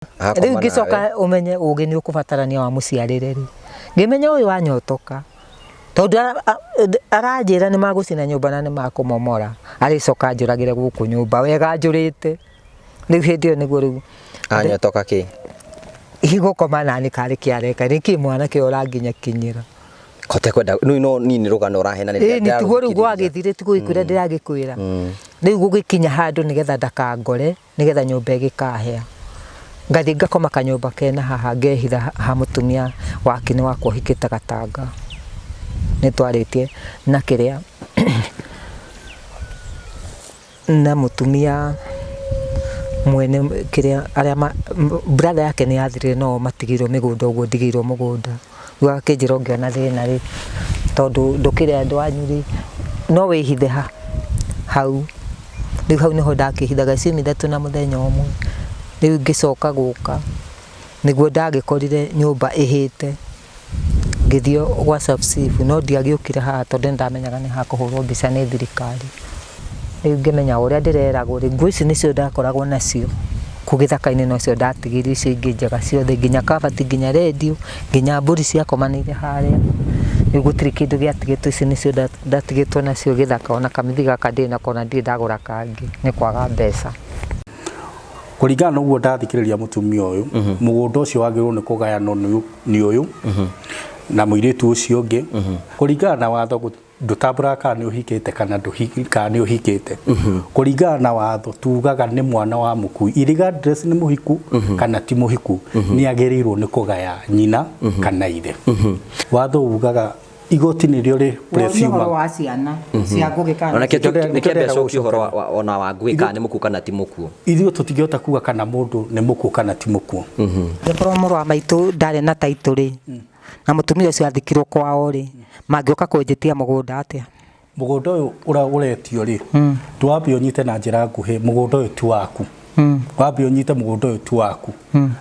Akoma Rĩu nawe. ngĩcoka ũmenye ũgĩ nĩ ũkũbatarania wa mũciarĩre rĩ, ngĩmenya ũyũ wanyotoka tondũ aranjĩra nĩ magũcina nyũmba na nĩ makũmomora, arĩcoka anjũragĩre gũkũ nyũmba wega anjũrĩte. Rĩu hĩndĩ ĩyo nĩguo rĩu Anyotoka kĩ? Gũkoma nani karĩ kĩareka nĩkĩ mwanake ũyũ ũranginya kinyĩra. Kote kwenda no no ni nĩ rũgano ũrahena nĩ Ĩni tiguo rĩu gwagĩthire tiguo gĩkwĩra ndĩragĩkwĩra. Rĩu gũgĩkinya handũ nĩgetha ndakangore nĩgetha nyũmba ĩgĩkahĩa. Ngathiĩ ngakoma kanyũmba kena haha ngehitha ha mũtumia wa kinĩ wakwa ũhikĩte gatanga. Nĩ twarĩtie na kĩrĩa na mũtumia mwene kĩrĩa arĩa ma brother yake nĩ athirire no o matigĩirwo mĩgũnda ũguo ndigĩirwo mũgũnda. Rĩu akĩnjĩra ũngĩona thĩna rĩ, tondũ ndũkĩrĩ andũ anyu rĩ, no wĩhithe ha hau. Rĩu hau nĩho ndakĩhithaga ciumia ithatũ na mũthenya ũmwe. Rĩu ngĩcoka gũka, nĩguo ndagĩkorire nyũmba ĩhĩte. Ngĩthiĩ gwa sub chief no ndiagĩũkire haha tondũ nĩ ndamenyaga nĩ hakũhũrwo mbica nĩ thirikari. Rĩu ngĩmenya o ũrĩa ndĩreragwo rĩ, nguo ici nĩcio ndakoragwo nacio kũu gĩthaka-inĩ nocio ndatigire icio ingĩ njega ciothe nginya kabati, nginya rendio, nginya mbũri ciakomanĩire harĩa. Rĩu gũtirĩ kĩndũ gĩatigĩtwo ici nĩcio ndatigĩtwo nacio gĩthaka ona kamĩthiga gaka ndirĩ nako ona ndirĩ ndagũra kangĩ nĩ kwaga mbeca. Kũringana na ũguo ndathikĩrĩria mũtumia ũyũ, mũgũnda ũcio wagĩrĩirwo nĩ kũgayanwo nĩ ũyũ na mũirĩtu ũcio ũngĩ. Kũringana na watho ndũtambũraga kana nĩ ũhikĩte kana kana nĩ ũhikĩte. Kũringana na watho tugaga nĩ mwana wa mũkui irregardless nĩ mũhiku kana ti mũhiku nĩ agĩrĩirwo nĩ kũgaya nyina kana ithe. Watho ugaga igoti nĩrĩo rĩ Ũhoro presume wa ciana cia Ngũgĩ kana Ona Nĩkĩo nĩkĩo ndĩrenda mbeca ũkĩ ũhoro gũcokeria. ona wa ngũĩ kana nĩ mũkuũ kana ti mũkuũ. Ithuĩ tũtingĩhota kuga kana mũndũ nĩ mũkuũ kana ti mũkuũ. Angĩkorwo mũrũ wa maitũ ndarĩ na taitũ rĩ, na mũtumia ũcio athikirwo kwao rĩ, mangĩũka kũnjĩtia mũgũnda atĩa? Mũgũnda ũyũ ũretio rĩ, ndwambe ũnyite na njĩra nguhĩ, mũgũnda ũyũ ti waku. Wambe ũnyite mũgũnda ũyũ ti waku,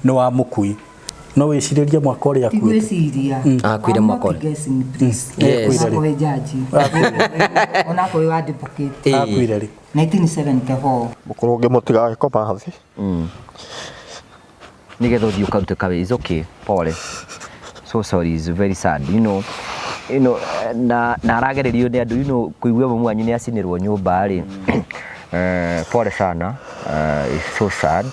nĩ wa mũkui. No wĩcirĩrie mwaka ũrĩa akuĩte. Ndigwĩciria. Akuire mwaka ũrĩkũ? Guessing, please. Yes. Onakorwo wĩ judge. Onakorwo wĩ advocate. Akuire rĩ? 1974. Mũkũrũ ũngĩmũtiga agĩkoma thĩ. Nĩgetha ũthiĩ ũkarute kawĩra. It's okay, pole. So sorry, it's very sad. You know, na aragererio nĩ andũ, kũigua mamu wanyu nĩ acinĩrwo nyũmba rĩ. Pole sana. It's so sad.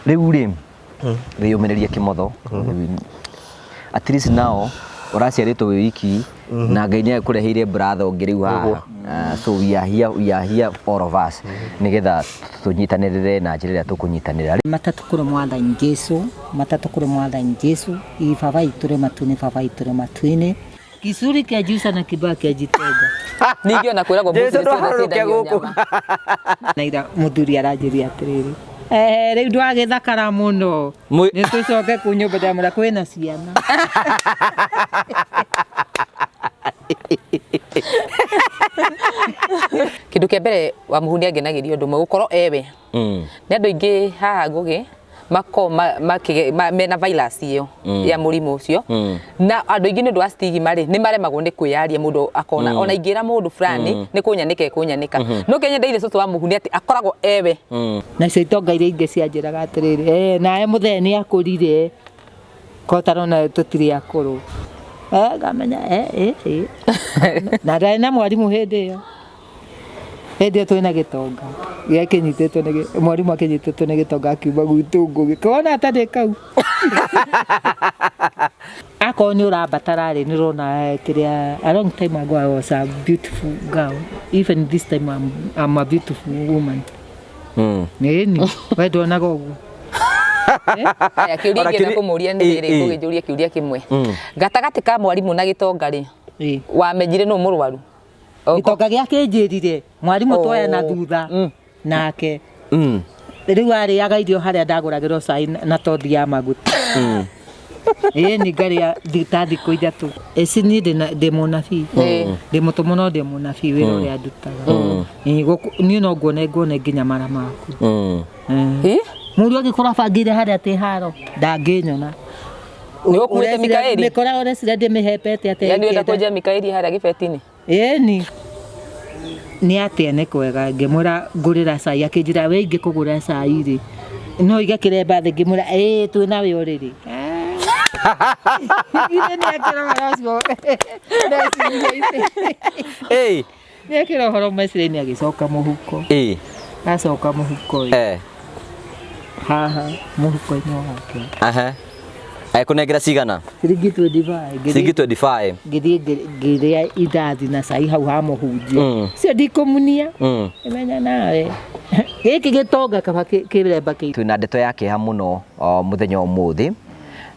Rĩu rĩ, wĩyũmĩrĩrie kĩmotho. At least now ũraciarĩtwo wĩ wiki na Ngai nĩ akũreheire brother ũngĩ rĩu haha. So we are here all of us nĩgetha tũnyitanĩrĩre na njĩra ĩrĩa tũkũnyitanĩra. Matatũ kũrĩ mwathani Jesu, matatũ kũrĩ mwathani Jesu, ii baba itũ rĩ matu-inĩ, baba itũ rĩ matu-inĩ. Kizuri kia juice na kibaya kia jitenga. Ningĩ ona kwĩragwo mbuzi Jesu nĩ ciothe ndũharũrũke ciendagio gũkũ. nyama. Na ira mũthuri aranjĩria atĩrĩrĩ, eh, rĩu ndwagĩthakara mũno. Nĩ tũcoke kuu nyũmba ndamwĩra kwĩna ciana. Kĩndũ kĩa mbere Wamuhu nĩ angenagĩria ũndũ ũmwe gũkorwo ewe. Nĩ andũ aingĩ haha Ngũgĩ makoragwo mena virus ĩyo ya mũrimũ ũcio. Na andũ aingĩ nĩ ũndũ wa stigma rĩ, nĩ maremagwo nĩ kwĩyaria mũndũ akona. Ona ingĩra mũndũ fulani nĩ kũnyanĩka ĩkũnyanĩka. No kĩrĩa nyendeire cũcũ wa Mũhu nĩ atĩ akoragwo ewe. Nacio itonga iria ingĩ cianjĩraga atĩrĩrĩ, eh, nawe mũthee nĩ akũrire, ko tarona tũtirĩ akũrũ. Eh, ngamenya, eh, eh, eh. Na ndarĩ na mwarimũ hĩndĩ ĩyo. Hĩndĩ ĩyo twĩna gĩtonga gĩakĩnyitĩtwo nĩ mwarimũ akĩnyitĩtwo nĩ gĩtonga akiuma gwitũ Ngũgĩ. Kona atarĩ kau. Akorwo nĩ ũrambatara rĩ, nĩ ũrona kĩrĩa a long time ago I was a beautiful girl. Even this time I'm a beautiful woman. Ĩni, we nduonaga ũguo. Aya, kĩũria Ona ingĩenda kĩrĩ- kũmũria nĩ Ĩ, rĩrĩ, ĩ. ngũgĩnjũria kĩũria kĩmwe. Gatagatĩ ka mwarimũ na gĩtonga rĩ, wamenyire nũ mũrwaru? Gĩtonga gĩakĩnjĩrire mwarimũ twoya na thutha nake rĩu arĩaga irio harĩa ndagũragĩrwo cai na tondi ya maguta. Ĩni ngarĩa ta thikũ ithatũ. Ĩci niĩ ndĩ mũnabii. Ndĩ mũtũmwo no ndĩ mũnabii wĩra ũrĩa ndutaga. Niĩ no nguone nguone nginya mara maku. Mũriũ angĩkorwo abangĩire harĩa atĩ haro ndangĩnyona. Nĩ ũkuĩte Mikaeli? Mĩkora ũreciria ndĩmĩhembete atĩa Yaani ũrenda ĩngĩenda. kũnjia Mikaeli harĩa gĩbeti-inĩ? Ĩni. Nĩ atĩa nĩ kwega ngĩmwĩra ngũrĩra cai akĩnjĩra we ingĩkũgũra cai rĩ no iga kĩremba thĩ ngĩmwĩra ĩĩ twĩ nawe ũrĩrĩ. Githĩ nĩ akĩra ũhoro ũcio meciria-inĩ. Ĩĩ. Nĩ akĩra ũhoro meciria-inĩ agĩcoka mũhuko. Ĩĩ. Acoka mũhuko ĩ. Eh. Haha mũhuko-inĩ wake. Aha. Ekũnengera cigana? Ciringi 25. Ciringi 25. Ngĩthiĩ ngĩrĩa indathi na cai hau ha mũhunjia. Cio ndikũmunia. Menya nawe. Gĩkĩ gĩtonga kaba kĩremba kĩ. Twĩna ndeto ya kĩeha mũno mũthenya ũmũthĩ.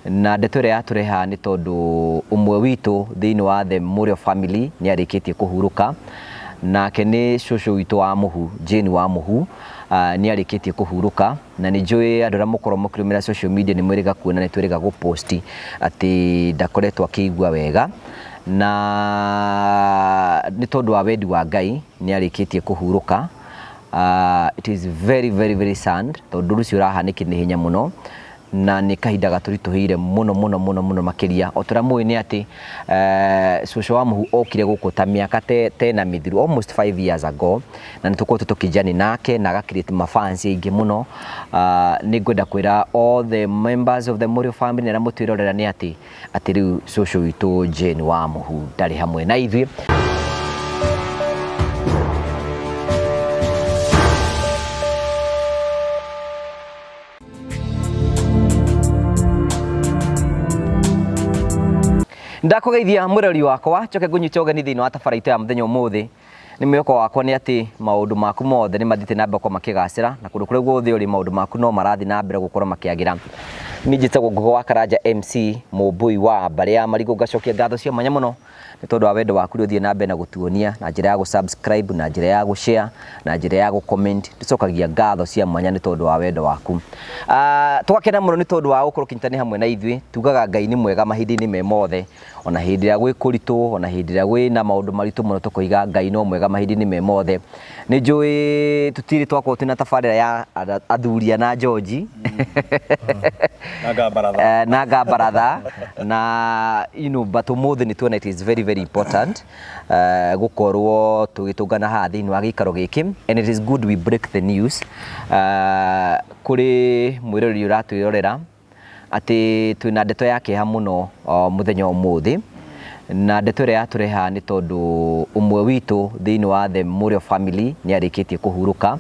Na ndeto ĩrĩa yatũreha nĩ tondũ ũmwe witũ thĩinĩ wa the Mũrĩo family nĩ arĩkĩtie kũhurũka. Nake nĩ cũcũ witũ wa mũhu, Jane wa mũhu, nĩ arĩkĩtie kũhurũka. Na nĩ njũĩ andũ arĩa mũkorwo mũkĩrũmĩrĩra social media nĩ mwĩrĩga kuona nĩ twĩrĩga gũposti atĩ ndakoretwo akĩigua wega. Na nĩ tondũ wa wendi wa Ngai nĩ arĩkĩtie kũhurũka. It is very very very sad tondũ ũndũ ũcio ũrahanĩkire nĩ hinya mũno. Na nĩ kahinda gatũritũhĩire mũno mũno mũno mũno makĩria. O ta ũrĩa mũĩ nĩ atĩ cũcũ wa mũhu okire gũkũ ta mĩaka tena mĩthiru, almost 5 years ago, na nĩ tũkoretwo tũkĩnjani nake na aga create mafans aingĩ mũno. Nĩ ngwenda kwĩra all the members of the Mũrĩo family na arĩa mũtwĩrorera nĩ atĩ rĩu cũcũ witũ Jane wa mũhu ndarĩ hamwe na ithuĩ. Ndakũgeithia mũrori wakwa njoke ngũnyite ũgeni thĩinĩ wa tabara itũ ya mũthenya ũmũthĩ. Nĩ mwĩhoko wakwa nĩ atĩ maũndũ maku mothe nĩ mathiĩte na mbere gũkorwo makĩgacĩra na kũndũ kũrĩa guothe ũrĩ maũndũ maku no marathiĩ na mbere gũkorwo makĩagĩra. Niĩ njĩtagwo Ngũgĩ wa Karanja MC Mũmbũi wa mbarĩ ya Marigũ, ngacokia ngatho cia mwanya mũno nĩ tondũ wa wendo waku ũrĩa ũthiĩ na mbere na gũtuonia na njĩra ya gũ-subscribe, na njĩra ya gũ-share, na njĩra ya gũ-comment. Tũcokagia ngatho cia mwanya nĩ tondũ wa wendo waku. Tũgakena mũno nĩ tondũ wa gũkorwo ũkĩnyitanĩra hamwe na ithuĩ. Tugaga Ngai nĩ mwega mahinda-inĩ me mothe, ona hĩndĩ ĩrĩa gwĩ kũritũ, ona hĩndĩ ĩrĩa kwĩna maũndũ maritũ mũno tũkoiga Ngai no mwega mahinda-inĩ me mothe. Nĩ njũĩ tũtirĩ twakorwo twĩna tabarĩra ya athuria na George. Na Ngabaratha. Na Ngabaratha. Na, you know, but ũmũthĩ nĩ tuona it is very very important gũkorwo tũgĩtũngana haha thĩinĩ wa gĩikaro gĩkĩ, and it is good we break the news kũrĩ mwĩroreri ũratwĩrorera atĩ twĩna ndeto ya kĩeha mũno mũthenya ũmũthĩ. Na ndeto ĩrĩa yatũreha nĩ tondũ ũmwe witũ thĩinĩ wa the Mũrĩo family nĩ arĩkĩtie kũhurũka.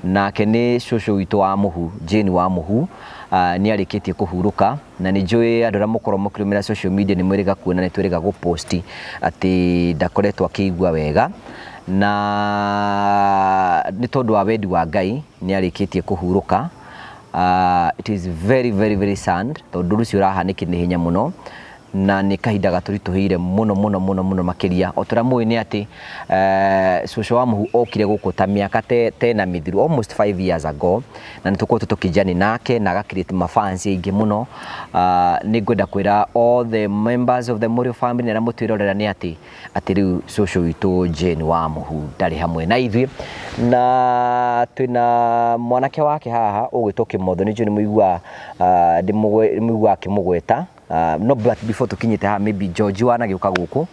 Nake nĩ cũcũ witũ wa mũhu, Jane wa mũhu, nĩ arĩkĩtie kũhurũka. Na nĩ njũĩ andũ arĩa mũkorwo mũkĩrũmĩrĩra social media nĩ mwĩrĩga kuona nĩ twĩrĩga gũposti atĩ ndakoretwo akĩigua wega. Na nĩ tondũ wa wendi wa Ngai nĩ arĩkĩtie kũhurũka. It is very very very sad tondũ ũndũ ũcio ũrahanĩkire nĩ hinya mũno. Na nĩ kahinda gatũritũhĩire mũno mũno mũno mũno makĩria. O ta ũrĩa mũĩ nĩ atĩ cũcũ wa mũhu okire gũkũ ta mĩaka tena mĩthiru, almost 5 years ago, na nĩ tũkoretwo tũkĩnjani nake na aga create mafans aingĩ mũno. Nĩ ngwenda kwĩra all the members of the Mũrĩo family na arĩa mũtwĩrorera nĩ atĩ rĩu cũcũ witũ Jane wa mũhu ndarĩ hamwe na ithuĩ. Na twĩna mwanake wake haha ũgwĩtwo Kĩmotho, nĩ njũĩ nĩ mũiguaga ndĩmũiguaga akĩmũgweta. No, but before tukinyite haha, maybe George wanagĩũka gũkũ,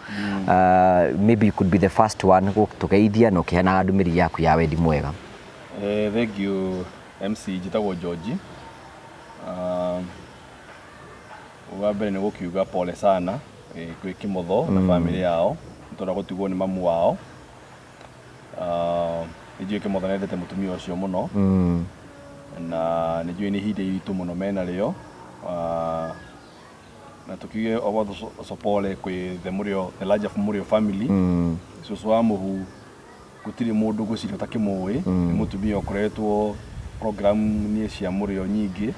maybe you could be the first one gũtũgeithia na ũkĩheanaga ndũmĩrĩri yaku ya wendi mwega. Thank you MC, njĩtagwo George. Wa mbere nĩ gũkiuga pole sana gwĩ Kĩmotho na family yao nĩ tondũ gũtigwo nĩ mamu wao. Nĩ njũĩ Kĩmotho nĩendete mũtumia ũcio mũno. Na nĩ njũĩ nĩ ihinda iritũ mũno mena rĩo. Na tukiuge o pole kwĩ the Mũrĩo, the larger Mũrĩo family. Cũcũ wa mũhu gũtirĩ mũndũ ngwĩciria ũtakĩmũĩ. Nĩ mũtumia ũkoretwo program-inĩ cia Mũrĩo nyingĩ.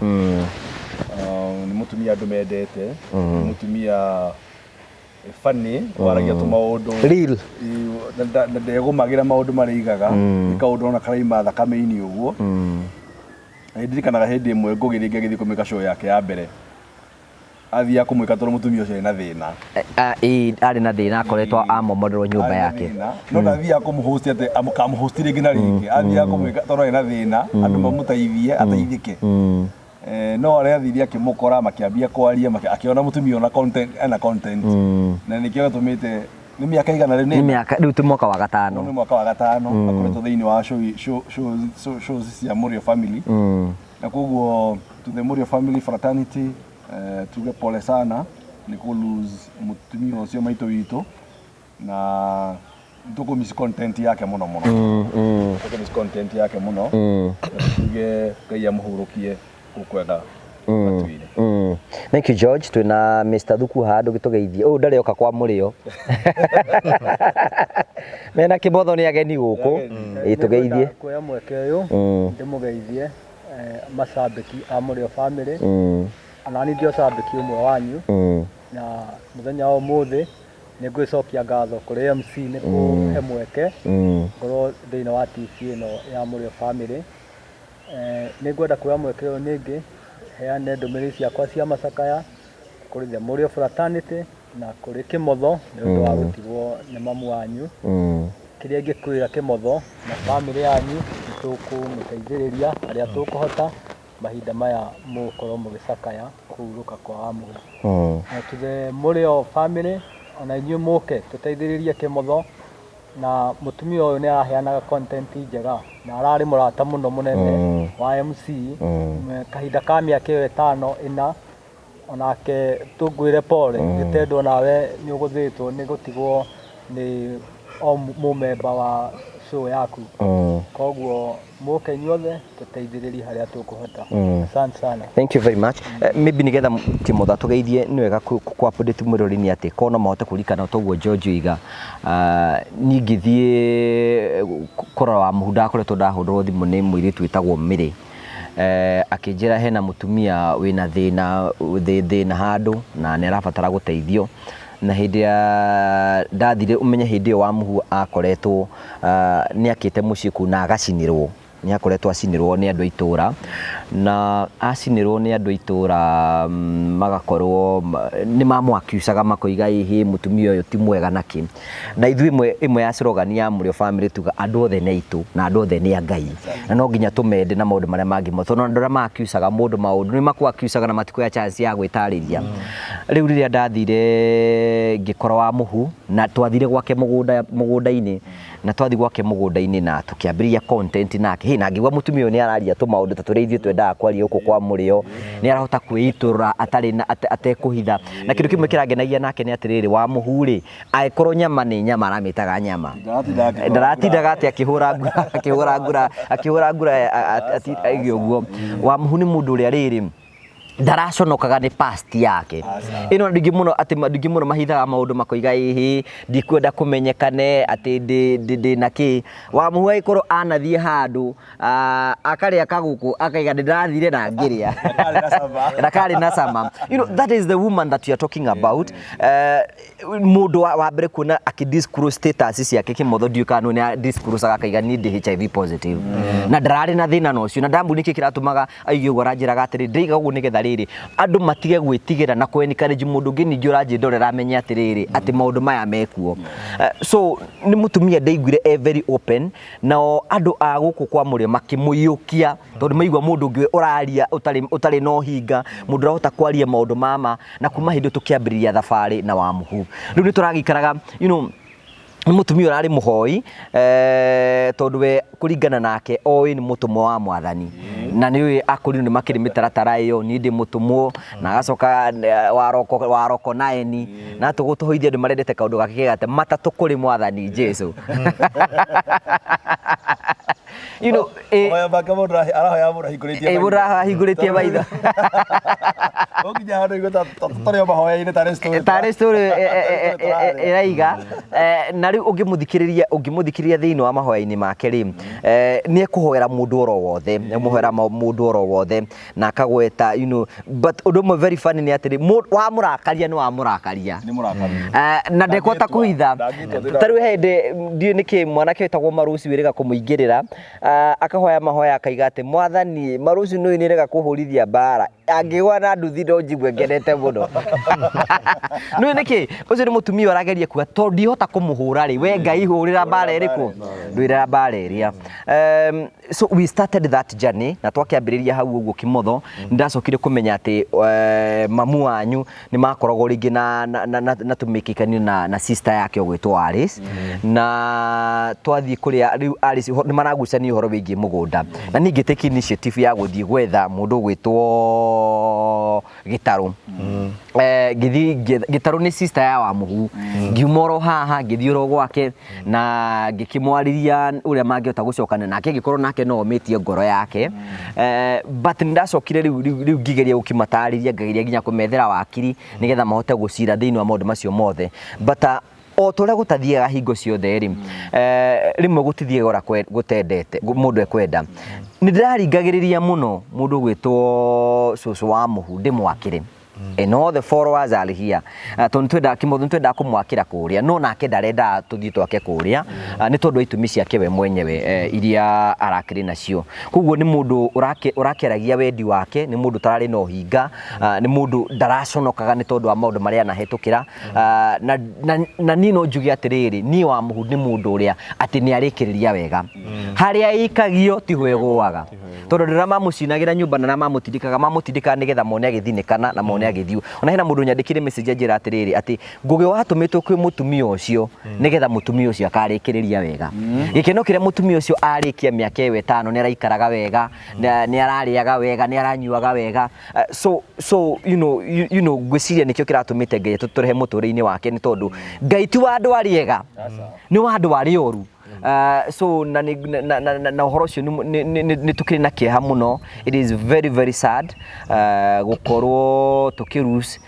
Nĩ mũtumia andũ mendete. Nĩ mũtumia funny, waragia tũmaũndũ. Real. Na ndegũmagĩra maũndũ marĩa aigaga. Nĩ kaũndũ ona karaima thakame-inĩ ũguo. Na ndirikanaga hĩndĩ ĩmwe Ngũgĩ rĩngĩ agĩthiĩ kũmĩka show yake ya mbere. Athiaga kũmwĩka tondũ mũtumia ũcio arĩ na thĩna. Arĩ na thĩna, akoretwo amomorerwo nyũmba yake. No ndathiaga kũmũhost atĩ amũkamũhost rĩngĩ na rĩngĩ. Athiaga kũmwĩka tondũ arĩ na thĩna, andũ mamũteithie, ateithĩke. No arĩa athire akĩmũkora, makĩambia kwaria, akĩona mũtumia ona content, ena content. Na nĩkĩo gĩtũmĩte Nĩ mĩaka igana rĩu nĩ nĩ mĩaka rĩu tĩ mwaka wa nĩ gatano. Mwaka wa gatano akoretwo thĩinĩ wa shows cia Mũrĩo family, na koguo to the Mũrĩo family fraternity, tuge pole sana nĩ kũ lose mũtumia ũcio maitũ witũ, na tũkũ miss content yake mũno mũno, tũkũ miss content yake mũno, na tuge Ngai amũhurũkie kũkwega matu-inĩ. Thank you, George. Twina Mr. Thuku haha ndũgĩtũgeithie. Ũyũ ndarĩ oka kwa mũrĩo. Mena kĩmotho nĩ ageni gũkũ. Ĩ tũgeithie. Kuoya mweke ũyũ ndĩmũgeithie macambĩki a Mũrĩo family, anani ndio cambĩki ũmwe wanyu, na mũthenya wa ũmũthĩ nĩ ngwĩcokia ngatho kũrĩ MC nĩ kũhe mweke ngorwo thĩinĩ wa TV ĩno ya Mũrĩo family. Nĩ ngwenda kuoya mweke ũyũ ningĩ heane ndũmĩrĩri ciakwa cia macakaya kũrĩ the Mũrĩo fraternity na kũrĩ Kĩmotho nĩ ũndũ wa gũtigwo nĩ mamu wanyu. Kĩrĩa ingĩkwĩra Kĩmotho na bamĩrĩ yanyu, nĩ tũkũmũteithĩrĩria harĩa tũkũhota mahinda maya mũgũkorwo mũgĩcakaya kũhurũka kwa Wamũhu. Na to the Mũrĩo family, ona inyuĩ mũke tũteithĩrĩrie Kĩmotho, na mũtumia ũyũ nĩ araheanaga content njega na ararĩ mũrata mũno mũnene wa MC kahinda ka mĩaka ĩyo 5 ĩna. Onake tũngwĩre pole nĩ tondũ nawe nĩ ũgũthĩtwo nĩ gũtigwo nĩ o mũmemba wa show yaku. Koguo mũke inyuothe tũteithĩrĩrie harĩa tũkũhota. Asante sana. Thank you very much. Maybe nigetha Kĩmotho tũgeithie, nĩ wega ku update mwĩrori nĩ atĩ korwo no mahote kũririkana toguo George oiga, niĩ ngĩthiĩ kũrora wa mũhu ndakoretwo ndahũrĩrwo thimũ nĩ mũirĩtu wĩtagwo Mĩrĩ, akĩnjĩra hena mũtumia wĩna thĩna thĩna handũ na nĩ arabatara gũteithio. Na hĩndĩ ya ndathire ũmenye hĩndĩ ĩyo wa mũhu akoretwo nĩ akĩte mũciĩ kũu na agacinĩrwo, nĩ akoretwo acinĩrwo nĩ andũ a itũra, na acinĩrwo nĩ andũ a itũra, magakorwo nĩ mamwakiucaga makoiga ĩhĩ mũtumia ũyũ ti mwega nakĩ. Na ithuĩ ĩmwe ya slogan ya Mũrĩo family tuga andũ othe nĩ aitũ na andũ othe nĩ a Ngai, na no nginya tũmende na maũndũ marĩa mangĩ mothe, tondũ andũ arĩa maakiucaga mũndũ maũndũ nĩ makwakiucaga na matikuoya chance ya gwĩtarĩria. Rĩu rĩrĩa ndathire ngĩkora wa mũhu na twathire gwake mũgũnda mũgũnda-inĩ, na twathi gwake mũgũnda-inĩ na tũkĩambĩrĩria content nake hĩ, na ngĩigua mũtumia ũyũ nĩ araria tũmaũndũ ta tũrĩa ithuĩ twendaga kwaria gũkũ kwa Mũrĩo, nĩ arahota kwĩitũrũra atarĩ na atekũhitha. Na kĩndũ kĩmwe kĩrangenagia nake nĩ atĩrĩrĩ, wa mũhu rĩ, angĩkorwo nyama nĩ nyama aramĩtaga nyama, ndaratindaga atĩ akĩhũra ngura akĩhũra ngura akĩhũra ngura aige ũguo. Wa mũhu nĩ mũndũ ũrĩa rĩrĩ ndaraconokaga nĩ past yake ĩno. Andũ aingĩ mũno atĩ andũ aingĩ mũno mahithaga maũndũ makoiga ĩhĩ ndikwenda kũmenyekane atĩ ndĩ na kĩ. Wa mũhu agĩkorwo anathiĩ handũ akarĩa kagũkũ akaiga ndĩrathire na ngĩrĩa na karĩ na cama. That is the woman that you are talking about. Mũndũ wa mbere kuona akĩ disclose status ciake Kĩmotho, ndiũĩ kana nĩ disclose akaiga niĩ ndĩ HIV positive, na ndararĩ na thĩna na ũcio, na ndambu nĩkĩ kĩratũmaga aige ũguo. Aranjĩraga atĩrĩ ndĩiga ũguo nĩgetha rĩrĩ andũ matige gwĩtigĩra na kũ encourage mũndũ ũngĩ ningĩ ũranjĩndorera amenye atĩrĩrĩ atĩ maũndũ maya mekuo. So nĩ mũtumia ndaiguire e very open, nao andũ a gũkũ kwa Mũrĩo makĩmũiyũkia tondũ maigua mũndũ ũngĩ ũraria ũtarĩ na ũhinga, mũndũ ũrahota kwaria maũndũ mama. Na kuma hĩndĩ ĩyo tũkĩambĩrĩria thabarĩ na Wamũhu. Rĩu nĩ tũragĩikaraga, nĩ mũtumia ũrarĩ mũhoi, tondũ we kũringana nake oĩ nĩ mũtũmwo wa Mwathani, na nĩ ũĩ akũrinũ nĩ makĩrĩ mĩtaratara ĩyo, niĩ ndĩ mũtũmwo, na agacoka waroko waroko naeni na tũgũtũhoithia andũ marendete kaũndũ gake kega atĩ matatũ kũrĩ Mwathani Jesu. Hoya make mũndũ arahoya mũndũ ahingũrĩtie Mũndũ ahingũrĩtie maitho. Ũnginya handũ igũ tũrĩ o mahoya-inĩ tarĩ story. Tarĩ story ĩraiga. Na rĩu ũngĩmũthikĩrĩria thĩinĩ wa mahoya-inĩ make rĩ, nĩ ekũhoera mũndũ oro wothe, ekũhoera mũndũ oro wothe na akagweta, but ũndũ ũmwe very funny nĩ atĩrĩ, wamũrakaria nĩ wamũrakaria. Nĩ mũrakaria. Na ndekũhota kũhitha. Ndangĩtua thĩna. Ta rĩu he hĩndĩ ndiũĩ nĩkĩ mwanake wĩtagwo Maruci wĩrĩga kũmũingĩrĩra. Akahoya mahoya akaiga atĩ mwathani marucu nĩ nĩrega kũhũrithia mbara angĩgwa na nduthi no njigue ngenete mũno. Nĩ nĩkĩ ũcio nĩ mũtumia ũrageria kuga tondũ ndihota kũmũhũra rĩ, we Ngai hũrĩra mbara ĩrĩkũ, ndwĩra mbara ĩrĩa. So we started that journey na twakĩambĩrĩria hau ũguo Kĩmotho. Nĩndacokire kũmenya atĩ mamu wanyu nĩ makoragwo rĩngĩ na tũmĩkĩkanio na sister yake ũgwĩtwo Alice, na twathiĩ kũrĩa rĩu Alice nĩ maragucania ũhoro wĩgiĩ mũgũnda, na niĩ ngĩtake initiative ya gũthiĩ gwetha mũndũ ũgwĩtwo Gĩtarũ. Ngĩthiĩ Gĩtarũ nĩ sister ya Wamuhu, ngiuma oro haha ngĩthiĩ oro gwake na ngĩkĩmwarĩria ũrĩa mangĩhota gũcokana nake, angĩkorwo nake no omĩtie ngoro yake. But nĩndacokire rĩu ngĩgeria gũkĩmatarĩria, ngageria nginya kũmethera wakiri nĩgetha mahote gũcira thĩinĩ wa maũndũ macio mothe, but o ta ũrĩa gũtathiaga hingo ciothe rĩ, rĩmwe gũtithiaga ũrĩa gũtendete mũndũ ekwenda. Nĩ ndĩraringagĩrĩria mũno mũndũ ũgwĩtwo cũcũ wa Mũhu ndĩmwakĩre, and all the followers are here, tondũ nĩtwendaga Kĩmotho, nĩtwendaga kũmwakĩra kũrĩa, no nake ndarendaga tũthiĩ twake kũrĩa, nĩ tondũ wa itũmi ciake we mwenyewe, iria arakĩrĩ nacio. Koguo nĩ mũndũ ũrakĩaragia wendi wake, nĩ mũndũ ũtararĩ na ũhinga, nĩ mũndũ ndaraconokaga nĩ tondũ wa maũndũ marĩa anahĩtũkĩra. Na niĩ no njuge atĩrĩrĩ, niĩ wa Mũhu nĩ mũndũ ũrĩa atĩ nĩ arĩkĩrĩria wega, harĩa ĩikagio tiho ĩgũaga, tondũ rĩrĩa mamũcinagĩra nyũmba na mamũtindĩkaga nĩgetha mone agĩthinĩkana na mone agĩthiĩ. Ona hena mũndũ nyandĩkire message anjĩra atĩrĩrĩ, atĩ Ngũgĩ watũmĩtwo kwĩ mũtumia ũcio nĩgetha mũtumia ũcio akarĩkĩrĩria wega. Gĩkeno kĩrĩa mũtumia ũcio arĩkia mĩaka ĩyo 5 nĩ araikaraga wega, nĩ ararĩaga wega, nĩ aranyuaga wega. So ngwĩciria nĩkĩo kĩratũmĩte Ngai atũtũrehe mũtũrĩre-inĩ wake, nĩ tondũ Ngai ti wa andũ arĩa ega, nĩ wa andũ arĩa oru. So na na ũhoro ũcio nĩ tũkĩrĩ na kĩeha mũno. It is very very sad gũkorwo tũkĩ lose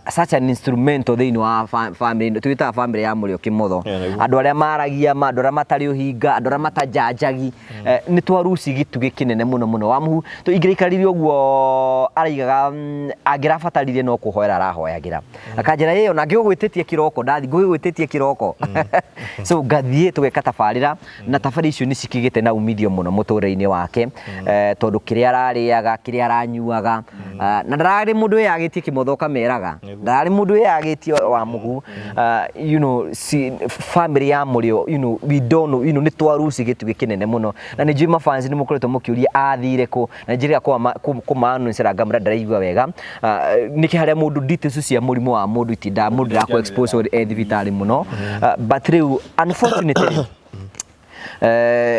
such an instrumental thĩinĩ wa family twĩtaga family ya Mũrĩo Kĩmotho, andũ arĩa maragia ma, andũ arĩa matarĩ ũhinga, andũ arĩa matajanjagi. Nĩ twaruci gĩtugĩ kĩnene mũno mũno. Wamuhu ingĩraikarire ũguo araigaga, angĩrabatarire no kũhoera arahoyagĩra, akanjĩra ĩyo na ngĩgũgwĩtĩtie kĩroko, ndathi ngũgĩgwĩtĩtie kĩroko, so ngathiĩ tũgeka tabarĩra, na tabarĩra icio nĩ cikĩgĩte na umithio mũno mũtũrĩre-inĩ wake, tondũ kĩrĩa ararĩaga, kĩrĩa aranyuaga, na ndararĩ mũndũ wĩyagĩtie. Kĩmotho ũkameraga ndararĩ mũndũ wĩyagĩtie wa Mũhu. Si, family ya Mũrĩo, we don't know, nĩ twaruci gĩtugĩ kĩnene mũno, na nĩ njũĩ mafans nĩ mũkoretwo mũkĩũria athire kũ, na njĩrĩga kũmaanũcera ngamũra ndaraigua wega. Nĩkĩ harĩa mũndũ details cia mũrimũ wa mũndũ itindaga mũndũ ndakũ expose e thibitarĩ mũno. But rĩu unfortunately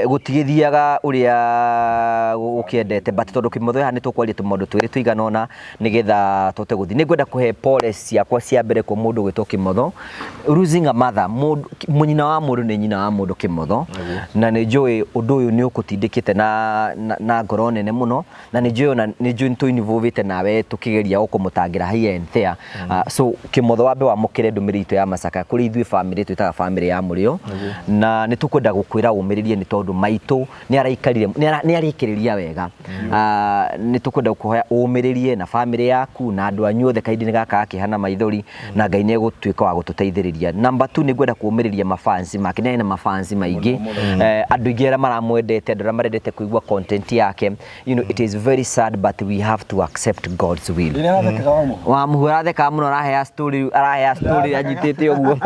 gũtigĩthiaga ũrĩa gũkĩendete, but tondũ Kĩmotho haha nĩ tũkwaria tũmaũndũ twĩrĩ tũigana ũna nĩgetha tũhote gũthiĩ. Nĩ ngwenda kũhe pole ciakwa cia mbere kwa mũndũ ũgwĩtwo Kĩmotho. Losing a mother, mũnyina wa mũndũ nĩ nyina wa mũndũ, Kĩmotho, na nĩ njũĩ ũndũ ũyũ nĩ ũkũtindĩkĩte na ngoro nene mũno, na nĩ njũĩ ona nĩ njũĩ nĩ tũinvolvĩte nawe tũkĩgeria o kũmũtangĩra here and there. So Kĩmotho, wambe wamũkĩre ndũmĩrĩri itũ ya macaka kũrĩ ithuĩ family twĩtaga family ya Mũrĩo, na nĩ tũkwenda gũkwĩra ũmĩrĩrie nĩ tondũ maitũ nĩ araikarire nĩ arĩkĩrĩria wega. Nĩ tũkwenda gũkũhoya ũmĩrĩrie na family yaku na andũ anyu othe kahinda-inĩ gaka ga kĩeha na maithori, na Ngai nĩ egũtuĩka wa gũtũteithĩrĩria. Number 2, nĩ ngwenda kũũmĩrĩria mafans make, nĩ arĩ na mafans maingĩ, andũ aingĩ arĩa maramwendete, andũ arĩa marendete kũigua content yake. It is very sad, but we have to accept God's will. Rĩrĩa arathekaga wa Mũhu. Wa Mũhu arathekaga mũno, arahea story anyitĩte ũguo,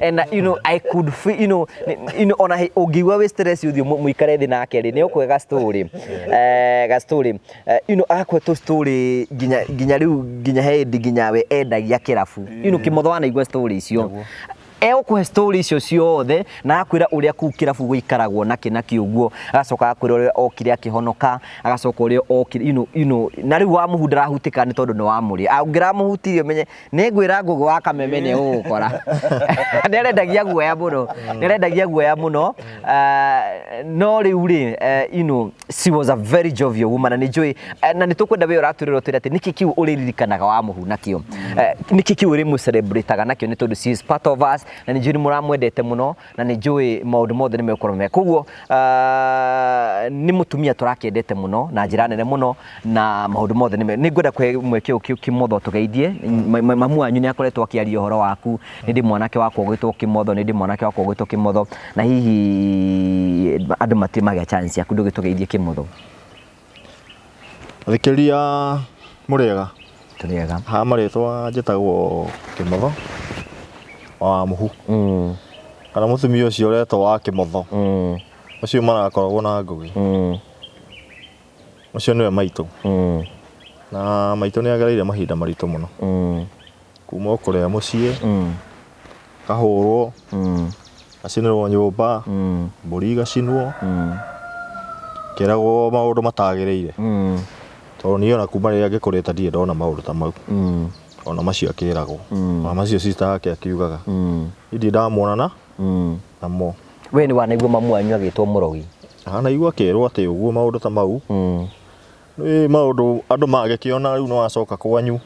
and I could feel, ona ũngĩigua wĩ stress ũthiĩ mũikare thĩ nake rĩ, nĩ ũkũhe ga story, ga story, agakũhe tũ story nginya rĩu nginya he hĩndĩ nginya we endagia kĩrabu. Kĩmotho wanaigua story icio, egũkũhe story icio ciothe na agakwĩra ũrĩa kũu kĩrabu gũikaragwo nakĩ nakĩ ũguo, agacoka agakwĩra ũrĩa okire akĩhonoka, agacoka ũrĩa okire, na rĩu wa Mũhu ndarahutĩka nĩ tondũ nĩ wa Mũrĩo. Ũngĩramũhutirie ũmenye nĩ ngwĩra Ngũgĩ wa Kameme nĩ ũgũkora nĩ arendagia guoya mũno, nĩ arendagia guoya mũno. No rĩu rĩ, she was a very jovial woman, na nĩ njũĩ, na nĩ tũkwenda we ũratwĩrĩra ũtwĩre atĩ nĩkĩ kĩu ũrĩririkanaga wa Mũhu nakĩo, nĩkĩ kĩu ũrĩmũ celebrate nakĩo, nĩ tondũ she is part of us. Na nĩ njũĩ nĩ mũramwendete mũno, na nĩ njũĩ maũndũ mothe nĩ megũkorwo mega. Koguo nĩ mũtumia tũrakĩendete mũno na njĩra nene mũno, na maũndũ mothe nĩ nĩ ngwenda kũhe mweke ũyũ Kĩmotho tũgeithie. Mamu wanyu nĩ akoretwo akĩaria ũhoro waku, nĩ ndĩ mwanake wakwa ũgwĩtwo Kĩmotho, nĩ ndĩ mwanake wakwa ũgwĩtwo Kĩmotho, na hihi andũ matirĩ magĩa chance yaku, ndũgĩtũgeithie Kĩmotho. Thikĩrĩria mũrĩega. Tũrĩega. Ha marĩtwa njĩtagwo Kĩmotho wa Mũhu. Kana mũtumia ũcio ũretwo wa Kĩmotho. Ũcio marakoragwo na Ngũgĩ. Ũcio nĩwe maitũ. Na maitũ nĩ agereire mahinda maritũ mũno. Kuma o kũrĩa mũciĩ, kahũrwo, gacinĩrwo nyũmba, mbũri igacinwo, kĩragwo maũndũ matagĩrĩire. Tondũ niĩ ona kuma rĩrĩa ngĩkũrĩte ndirĩ ndona maũndũ ta mau. Ona macio akĩragwo. Ona macio sister yake akiugaga. Niĩ ndirĩ ndamuona namo. We nĩ wanaigua mamu wanyu agĩtwo mũrogi? Anaigua akĩrwo atĩ ũguo maũndũ ta mau. Nĩ maũndũ andũ magĩkĩona rĩu nĩ wacoka kwanyu.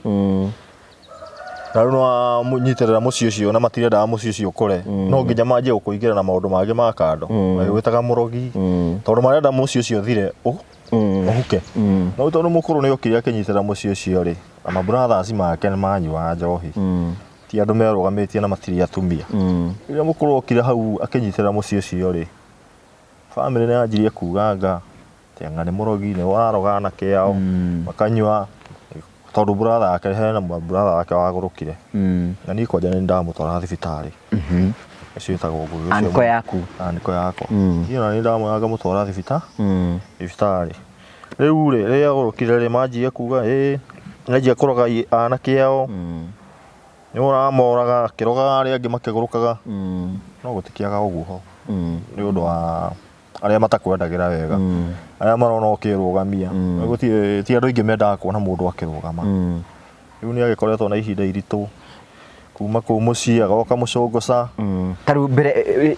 Na rĩu nĩ wanyitĩrĩra mũciĩ ũcio na matirendaga mũciĩ ũcio ũkũre. No nginya manjie gũkũingĩra na maũndũ mangĩ ma kando. Magĩgwĩtaga mũrogi. Tondũ marenda mũciĩ ũcio ũthire ũhuke. No tondũ mũkũrũ nĩ okire akĩnyitĩrĩra mũciĩ ũcio rĩ, na mabrothers make nĩ manyuaga njohi. Ti andũ merũgamĩtie na matirĩ atumia. Rĩrĩa mũkũrũ okire hau akĩnyitĩrĩra mũciĩ ũcio rĩ, family nĩ yanjirie kuga anga atĩ anga nĩ mũrogi, nĩ ũraroga anake ao, makanyua, tondũ brother yake, hena brother wake wagũrũkire. Na niĩ kwanja nĩ ndamũtwara thibitarĩ. Ũcio wĩtagwo Ngũgĩ. Anko yaku? Anko yakwa. Niĩ ona nĩ ndamũoya ngamũtwara thibitarĩ. Rĩu rĩ, rĩrĩa agũrũkire rĩ, manjirie kuga ĩ, anjia kũroga anake ao, nĩ ũramoraga, akĩrogaga arĩa angĩ makĩgũrũkaga. No gũtikĩaga ũguo ho. Nĩ ũndũ wa arĩa matakwendagĩra wega. Arĩa marona ũkĩrũgamia. Gũtirĩ, ti andũ aingĩ mendaga kuona mũndũ akĩrũgama. Rĩu nĩ agĩkoretwo na ihinda iritũ kuma kũu mũciĩ agoka mũcũngũca. Ta rĩu mbere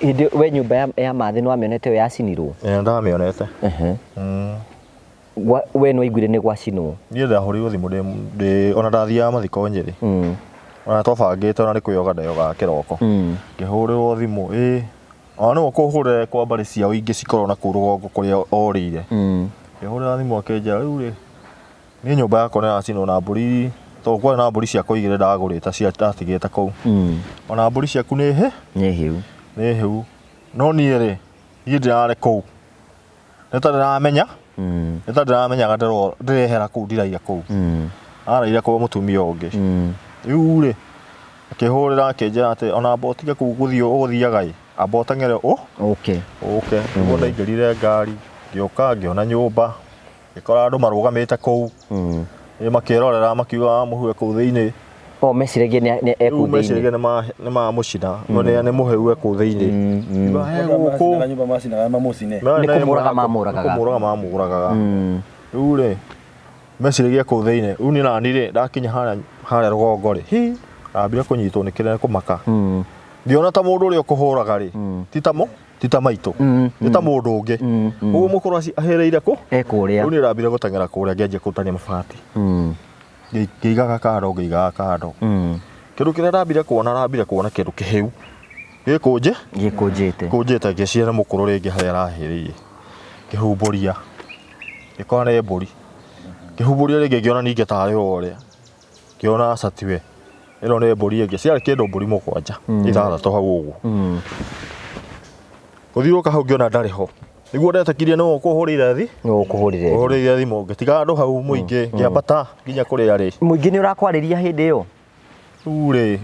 hĩndĩ we nyũmba ya Mathĩ nĩ wamĩonete ĩyo yacinirwo? Ĩĩ ndamĩonete. We nĩ waiguire nĩ gwacinwo? Niĩ ndahũrĩirwo thimũ ndĩ ona ndathiaga mathiko Nyĩrĩ. Ona twabangĩte ona nĩ kwĩyoga ndeyogaga kĩroko. Ngĩhũrĩrwo thimũ ĩ ona nĩwe ũkũhũrĩra kwa mbarĩ ciao ingĩ cikoragwo na kũu rũgongo kũrĩa orĩire. Ngĩhũrĩra thimũ akĩnjĩra rĩu rĩ, niĩ nyũmba yakwa nĩ yacinwo na mbũri, tondũ kwarĩ na mbũri ciakwa igĩrĩ ndagũrĩte cia ndatigĩte kũu. Ona mbũri ciaku nĩ hĩ? Nĩ hĩu. Nĩ hĩu. No niĩ rĩ, niĩ ndĩrarĩ kũu. Nĩ ta ndĩramenya, nĩ ta ndĩramenyaga ndĩrehera kũu ndiraira kũu. Araire kwa mũtumia ũngĩ. Rĩu rĩ, akĩhũrĩra akĩnjĩra atĩ ona amba ũtige kũu gũthiĩ ũgũthiaga ĩ, amba ũteng'ere Ũke. Ũke. Nĩguo ndaingĩrire ngari, ngĩũka ngĩona nyũmba, ngĩkora andũ marũgamĩte kũu. Ĩ makĩrorera makiuga mũhue kũu thĩinĩ. O meciragia nĩ e kũu Rĩu thĩinĩ. meciragia nĩ mamũcina, nĩ mũheu e kũu thĩinĩ. Ngiuga, he gũkũ. Nyũmba macinaga mamũcine. Nĩ kũmũraga mamũragaga. Nĩ kũmũraga mamũragaga. Rĩu rĩ, meciragia kũu thĩinĩ. Rĩu niĩ nani rĩ, ndakinya harĩa rũgongo rĩ, hi, ndambire kũnyitwo nĩ kĩrĩa kũmaka. Ngĩona ta mũndũ ũrĩa ũkũhũraga rĩ, ti ta maitũ, nĩ ta mũndũ ũngĩ. Ũguo mũkũrũ ahĩrĩire kũ? E kũrĩa. Rĩu niĩ ndambire gũteng'era kũrĩa ngĩanjia kũrutania mabati. Ngĩigaga kando, ngĩigaga kando. Kĩndũ kĩrĩa ndambire kuona, ndambire kuona kĩndũ kĩhĩu. Gĩkũnjĩ? Gĩkũnjĩte. Gĩkũnjĩte, ngĩciria nĩ mũkũrũ rĩngĩ harĩa arahĩrĩire. Ngĩhumbũria. Ngĩkora nĩ mbũri. Ngĩhumbũria rĩngĩ ngĩona ningĩ tarĩ o ũrĩa. Ngĩona aca tiwe. Ĩno nĩ mbũri ĩngĩ. Ciarĩ kĩndũ mbũri mũgwanja, ithathatũ hau ũguo. Gũthiũrũrũka hau ngĩona ndarĩ ho. Nĩguo ndetĩkirie nĩwe ũkũhũrĩire Nĩwe ũkũhũrĩire thimũ. Ũhũrĩire thimũ. Ngĩtiga andũ hau mũingĩ, ngĩambata nginya kũrĩa rĩ. Mũingĩ nĩ ũrakwarĩria hĩndĩ ĩyo? Rĩu rĩ,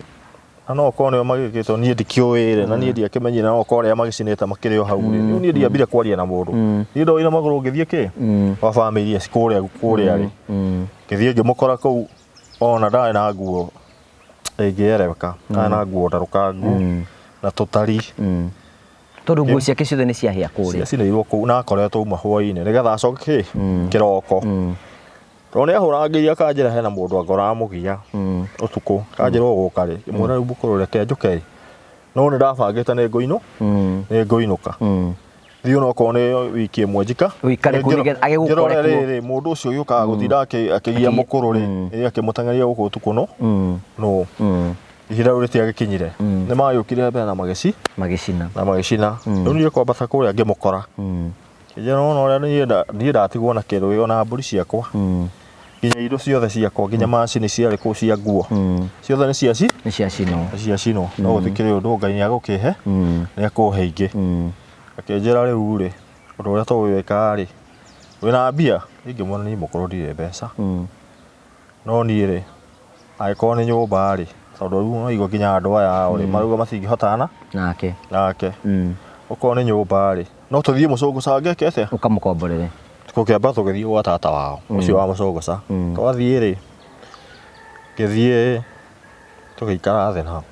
na no okorwo nĩo magĩkĩtwo niĩ ndikĩũĩ rĩ, na niĩ ndiakĩmenyire, no okorwo arĩa magĩcinĩte makĩrĩ o hau rĩ. Rĩu niĩ ndiambire kwaria na mũndũ. Niĩ ndoire magũrũ ngĩthiĩ kĩ? Kwa bamĩrĩ iria ci kũrĩa rĩ. Ngĩthiĩ ngĩmũkora kũu, ona ndarĩ na nguo ĩngĩereweka, ndarĩ na nguo ndarũkangu, na tũtari. Tondũ nguo ciake ciothe nĩ ciahĩa kũrĩa. Ciacinĩirwo kũu na akoretwo uma hwainĩ nĩgetha acoke kĩ? Kĩroko. Tondũ nĩ ahũrangĩirie akanjĩra hena mũndũ anga ũramũgia ũtukũ, akanjĩra ũgũka rĩ, ngĩmwĩra rĩu mũkũrũ reke njũke ĩ. No nĩ ndabangĩte nĩ ngũinũka. Thiĩ onokorwo nĩ wiki ĩmwe njika. Ũikare kũu nĩgetha agĩgũkore Ngĩrore kuo. rĩrĩ, mũndũ ũcio ũgĩũkaga gũtinda akĩgia mũkũrũ rĩ, ĩ akĩmũteng'eria gũkũ ũtukũ no? No. Ihinda rĩu rĩtiagĩkinyire, nĩ magĩũkire mbere na magĩci Magĩcina. Na magĩcina. Rĩu niĩ kwambata kũrĩa ngĩmũkora, kĩnjĩra wona ũrĩa niĩ ndatigwo na kĩndũ, ona mbũri ciakwa, nginya indo ciothe ciakwa, nginya macini ciarĩ kũu cia nguo, ciothe nĩ ciaci Nĩ ciacinwo. Nĩ ciacinwo. No gũtikĩrĩ ũndũ, Ngai nĩ agũkĩhe, nĩ akũhe ingĩ. Akĩnjĩra rĩu rĩ, ũndũ ũrĩa tũgwĩka rĩ, wĩna mbia? Ingĩmwona niĩ mũkũrũ ndirĩ mbeca, no niĩ rĩ, angĩkorwo nĩ nyũmba rĩ, tondũ rĩu no igua nginya andũ aya ao rĩ marauga matingĩhotana Nake. Nake okorwo nĩ nyũmba rĩ, no tũthiĩ mũcũngũca ngeke atĩa? Ũkamũkomborere. Tũkĩamba tũgĩthiĩ gwa tata wao ũcio wa mũcũngũca. Twathiĩ rĩ, ngĩthiĩ tũgĩikara thĩ nao.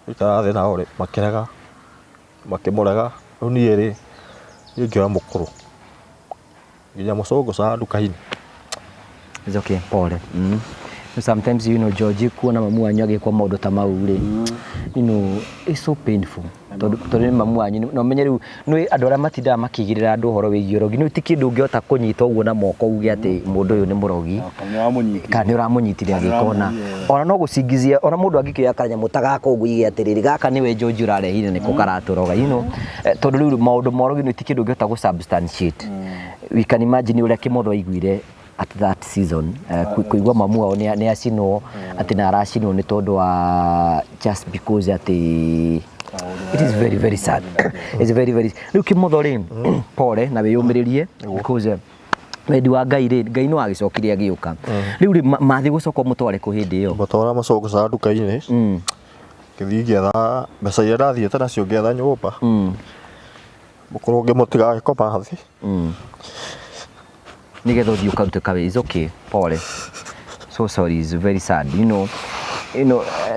Gũikara thĩ nao rĩ, makĩrega, makĩmũrega. Rĩu niĩ rĩ, niĩ ngĩoya mũkũrũ nginya mũcũngũca nduka-inĩ. It's okay, pole. Sometimes George, kuona mamu wanyu agĩkwo maũndũ ta mau rĩ, it's so painful. Tondũ nĩ mamu wanyu, na ũmenye rĩu nĩ andũ arĩa matindaga makĩigĩrĩra andũ ũhoro wĩgiĩ ũrogi, nĩ ti kĩndũ ũngĩhota kũnyita ũguo na moko uge atĩ mũndũ ũyũ nĩ mũrogi. Kana nĩ ũramũnyitire. Kana nĩ ũramũnyitire Kana nĩ agĩka ona. ũramũnyitire. Ona no gũcingizia, ona mũndũ angĩkĩoya kanyamũ ta gaka ũguo ige atĩrĩrĩ, gaka nĩwe George ũrarehire nĩko karatũroga, tondũ rĩu maũndũ ma ũrogi nĩ ti kĩndũ ũngĩhota gũ substantiate. We can imagine ũrĩa Kĩmotho aiguire at that season, kũigua mamu wao nĩ acinwo, atĩ na aracinwo nĩ tondũ wa just because atĩ it is very very sad. It's very very rĩu Kĩmotho rĩ, pole na wĩyũmĩrĩrie, because wendi wa Ngai rĩ, Ngai no agĩcokire agĩũka. Rĩu rĩ, mathiĩ gũcoka mũtware kũ hĩndĩ ĩyo? Mũtwara mũcũngũca nduka-inĩ. Ngĩthiĩ ngĩetha mbeca iria ndathiĩte nacio, ngĩetha nyũmba. Mũkũrũ ngĩmũtiga agĩkoma thĩ. Nĩgetha ũthiĩ ũkarute kawĩra. It's okay, pole, so sorry, it's very sad,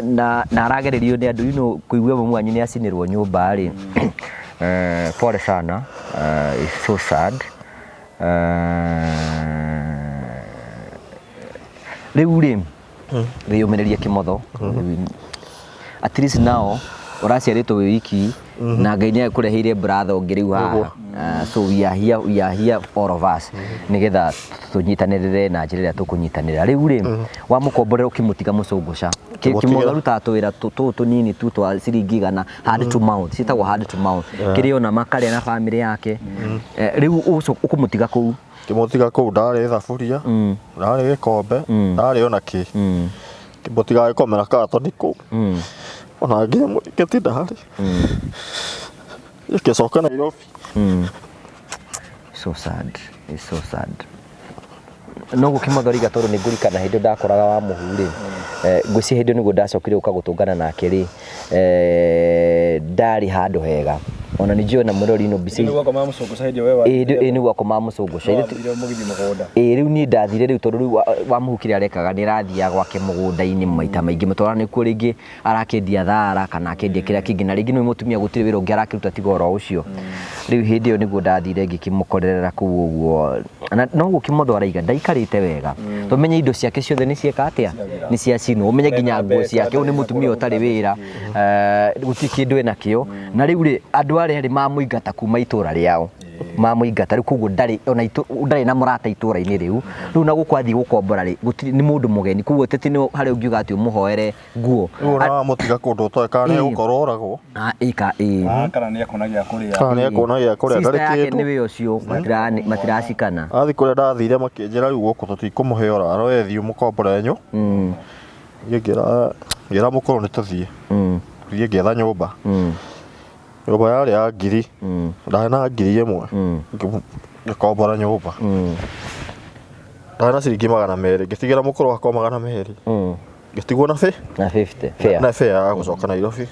na aragererio nĩ andũ, kũigua mamu wanyu nĩ acinĩrwo nyũmba rĩ, pole sana, it's so sad. Rĩu rĩ, wĩyũmĩrĩrie Kĩmotho. At least now ũraciarĩtwo wĩ wiki na Ngai nĩ agĩkũreheire brother ũngĩ rĩu haha. So we are here, we are here, all of us, nĩgetha tũnyitanĩrĩre na njĩra ĩrĩa tũkũnyitanĩra. Rĩu rĩ, wamũkomborera ũkĩmũtiga mũcũngũca. Kĩmũtiga. Kĩmotho arutaga tũwĩra tũtũ tũnini tu twa ciringi 100, hand to mouth, ciĩtagwo hand to mouth, kĩrĩa ona makarĩa na bamĩrĩ yake. Rĩu ũkũmũtiga kũu? Ngĩmũtiga kũu, ndarĩ thaburia, ndarĩ gĩkombe, ndarĩ ona kĩ. Ngĩmũtiga agĩkomera katoni kũu. Ona nginya mũrĩngĩti ndarĩ. Ngĩcoka Nairobi. So sad, it's so sad. No gũkĩmũthoriga tondũ nĩ ngũrikana hĩndĩ ĩyo ndakoraga wa mũhu rĩ, ngwĩciria hĩndĩ ĩyo nĩguo ndacokire gũka gũtũngana nake rĩ, ndarĩ handũ hega ona nĩ njũĩ na mũrori no mbica. Nĩ gwakomaga mũcũngũca hĩndĩ ĩyo we Ĩĩ, nĩ gwakomaga mũcũngũca. Wathire mũgĩthiĩ mũgũnda. Ĩĩ, rĩu niĩ ndathire rĩu tondũ rĩu wa mũhu kĩrĩa arekaga nĩ arathiaga gwake mũgũnda-inĩ maita maingĩ, mũtwara nĩkuo rĩngĩ arakĩendia thara kana akĩendia kĩrĩa kĩngĩ, na rĩngĩ nĩ mũtumia gũtirĩ wĩra ũngĩ arakĩruta tiga oro ũcio. Rĩu hĩndĩ ĩyo nĩguo ndathire ngĩkĩmũkorerera kũu ũguo, na no gũkĩmotho araiga ndaikarĩte wega, tũmenye indo ciake ciothe nĩ cieka atĩa, nĩ ciacinwo, ũmenye nginya nguo ciake, ũyũ nĩ mũtumia ũtarĩ wĩra, gũtirĩ kĩndũ enakĩo. Na rĩu rĩ, andũ arĩa rĩ mamũingata kuma itũra rĩao, mamũingata rĩu, koguo ndarĩ ona ndarĩ na mũrata itũra-inĩ rĩu. Rĩu na gũkũ athiĩ gũkombora rĩ, gũtirĩ, nĩ mũndũ mũgeni, koguo teti nĩ harĩa ũngiuga atĩ ũmũhoere nguo. Rĩu ona wamũtiga kũndũ ũtoĩ kana nĩ egũkorwo oragwo. Ah, ĩka ĩĩ. Ah, kana nĩ ekuona gĩa kũrĩa. Kana nĩ ekuona gĩa kũrĩa, Sister ndarĩ yake kĩndũ. nĩwe ũcio matiracikana. Athiĩ kũrĩa ndathire makĩnjĩra rĩu gũkũ tũtikũmũhe ũraro, we thiĩ ũmũkombore nyũ. Niĩ ngĩra mũkũrũ nĩ tũthiĩ. Thiĩ ngĩetha nyũmba. Nyũmba yarĩ ya ngiri. Ndarĩ na 1000. Ngĩkombora nyũmba. Ndarĩ na ciringi 200. Ngĩtigĩra mũkũrũ wakwa 200. Ngĩtigwo na bĩ Na 50 fair. Na fare ya gũcoka Nairobi.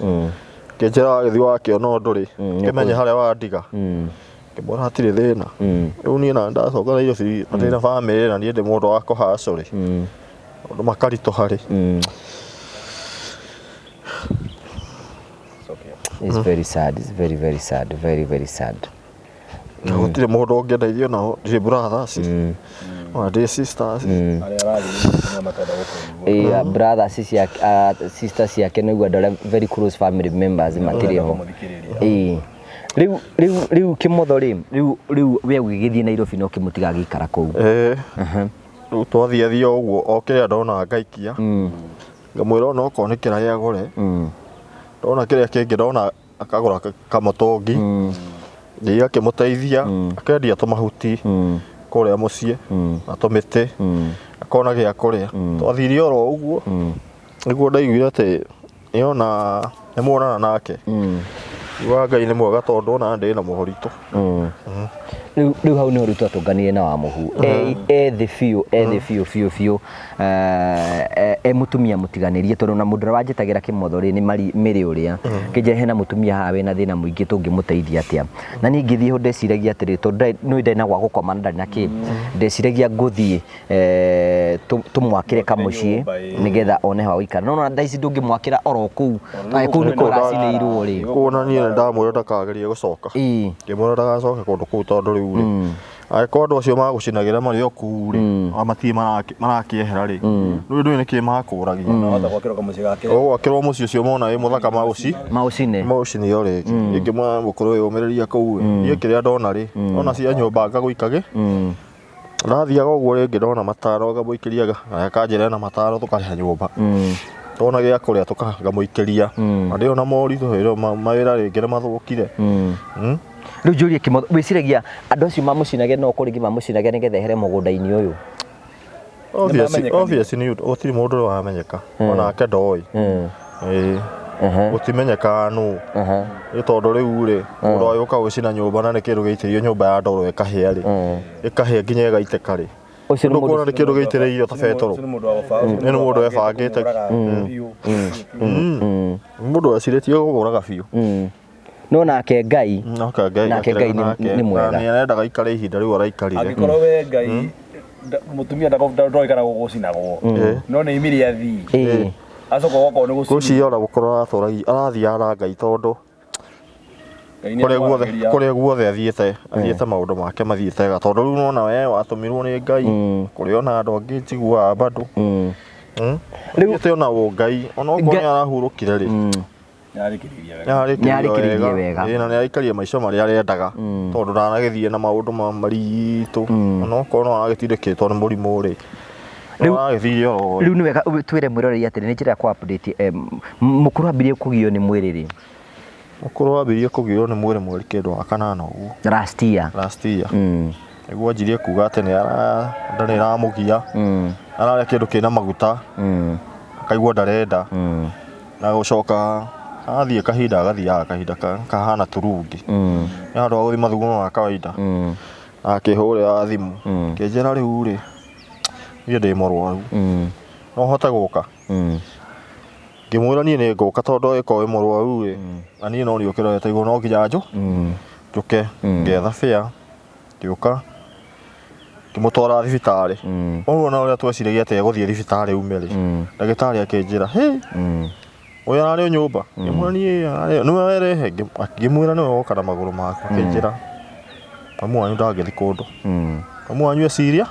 Kĩnjĩra wagĩthiĩ wakĩona ũndũ rĩ, kĩmenye harĩa wandiga. Ngĩmwĩra hatirĩ thĩna. Rĩu niĩ na ndacoka Nairobi na ndĩna bamĩrĩ na niĩ ndĩ mũndũ wa kũhacũ rĩ, maũndũ makaritũha rĩ. It's very sad, it's very very sad, very very sad. Na gũtirĩ mũndũ ũngĩndeithia nao, ndirĩ brothers ona ndirĩ sisters. Arĩa arathiĩ nĩ matenda gũkũigua. Brothers ciake, sisters ciake, nĩguo andũ arĩa very close family members matirĩ ho. Kũmũthikĩrĩria. Ĩĩ. Rĩu Kĩmotho rĩ, rĩu we ũgĩgĩthiĩ Nairobi na ũkĩmũtiga agĩikara kũu. Ĩĩ. Rĩu twathiathia ũguo o kĩrĩa ndona ngaikia. Ngamwĩra ona okorwo nĩ kĩraĩ agũre. Ndona kĩrĩa kĩngĩ ndona akagũra kamũtũngi. Ngai akĩmũteithia akendia tũmahuti kũrĩa mũciĩ na tũmĩtĩ akona gĩa kũrĩa. Twathire oro ũguo nĩguo ndaiguire atĩ nĩona nĩmuonana nake. Wa Ngai nĩ mwega tondũ ona ndĩ na mũhoritũ. Rĩu hau nĩho rĩu twatũnganire na Wamuhu ethĩ biũ ethĩ biũ biũ biũ e mũtumia mũtiganĩrie tondũ na mũndũ ũrĩa wanjĩtagĩra kĩmotho rĩ nĩ Mary ũrĩa kĩnjĩra hena mũtumia haha wĩna thĩna mũingĩ tũngĩmũteithia atĩa na niĩ ngĩthiĩ ho ndeciragia atĩrĩ tondũ nĩ ndarĩ na gwa gũkoma na ndarĩ na kĩ ndeciragia ngũthiĩ tũmwakĩre kamũciĩ nĩgetha one ha gũikara no na thaa ici ndũngĩmwakĩra oro kũu kũu nĩkuo aracinĩirwo rĩ Kuona niĩ nĩndamwĩra ndakagerie gũcoka. Ngĩmwĩra ndagacoke kũndũ kũu tondũ rĩu rĩ angĩkorwo andũ acio magũcinagĩra marĩ o kũu rĩ matirĩ marakĩehera rĩ rĩu ndũĩ nĩkĩ makũragia. Wahota gwakĩrwo kamũciĩ gake. Ũgwakĩrwo mũciĩ ũcio mona wĩ mũthaka maũcine maũcine o rĩngĩ. Ingĩmwĩra mũkũrũ wĩyũmĩrĩria kũu ĩ niĩ kĩrĩa ndona rĩ ona cia nyũmba ngagũikagĩ ndathiaga ũguo rĩngĩ ndona mataro ngamũikĩria akanjĩra ena mataro tũkarĩha nyũmba ndona gĩa kũrĩa ngamũikĩria na ndĩ ona moritũ hĩndĩ ĩyo mawĩra rĩngĩ nĩ mathũkire. Rĩu njũrie kĩmotho wĩciragia andũ acio mamũcinage no kũrĩ rĩngĩ mamũcinage nĩgetha ehere mũgũnda-inĩ ũyũ? Obviously nĩ gũtirĩ mũndũ ũrĩa wamenyeka onake ndoĩ. Gũtimenyekaga nũ nĩ tondũ rĩu rĩ mũndũ agĩũka gũcina nyũmba na nĩ kĩndũ gĩitĩrĩirio nyũmba ya ndoro ĩkahĩa rĩ ĩkahĩa nginya ĩgaitĩka rĩ Ũcio nĩ mũndũ ndũkuona nĩ kĩndũ gĩitĩrĩirio ta betũrũ. Nĩ mũndũ webangĩte. Mũndũ wecirĩtie gũkũraga biũ. No nake Ngai nake Ngai nĩ mwega. Nĩ arendaga aikare ihinda rĩu araikarire. Angĩkorwo we Ngai mũtumia ndoĩ kana gũgũcinagwo no nĩ imire athii acoka gwakorwo nĩ gũcinwo ona gũkorwo arathiaga na Ngai tondũ kũrĩa guothe athiĩte maũndũ make mathiĩte wega tondũ rĩu nona we watũmirwo nĩ Ngai kũrĩ ona andũ angĩ njiguaga bado rĩu thiĩte ona ũngai ona okorwo nĩ arahurũkire rĩ nĩarĩkĩrĩirie wega na nĩaraikaria maica marĩa arendaga tondũ ndanagĩthiĩ na maũndũ maritũ ona okorwo no aragĩtindĩkĩtwo nĩ mũrimũ rĩ rĩu nĩ wega twĩre mwĩroreri atĩrĩ nĩ njĩra ya kũ update mũkũrũ ambirie kũgio nĩ mwĩrĩ rĩ? Mũkũrũ ambirie kũgio nĩ mwĩrĩ mweri kĩndũ wa kanana ũguo last year nĩguo anjirie kuga atĩ nda nĩ ĩramũgia ararĩa kĩndũ kĩna maguta akaigua ndarenda na gũcoka athiĩ kahinda agathiaga kahinda kahana turungi nĩ handũ ha gũthiĩ mathugumo ma kawaida akĩhũrĩra thimũ akĩnjĩra rĩu rĩ niĩ ndĩ mũrwaru no hote gũka ngĩmwĩra niĩ nĩ ngũka tondũ angĩkorwo wĩ mũrwaru rĩ na niĩ no nĩũkĩrorete igũrũ no nginya njũke ngetha bĩa ngĩũka ngĩmũtwara thibitarĩ ũguo na ũrĩa tweciragia atĩ egũthiĩ thibitarĩ ume rĩ ndagĩtarĩ akĩnjĩra hĩ ũyũ ararĩ o nyũmba ngĩmwĩra niĩ nĩwe werehe ngĩmwĩra nĩwe woka na magũrũ maku akĩnjĩra mamu wanyu ndangĩthiĩ kũndũ mamu wanyu eciria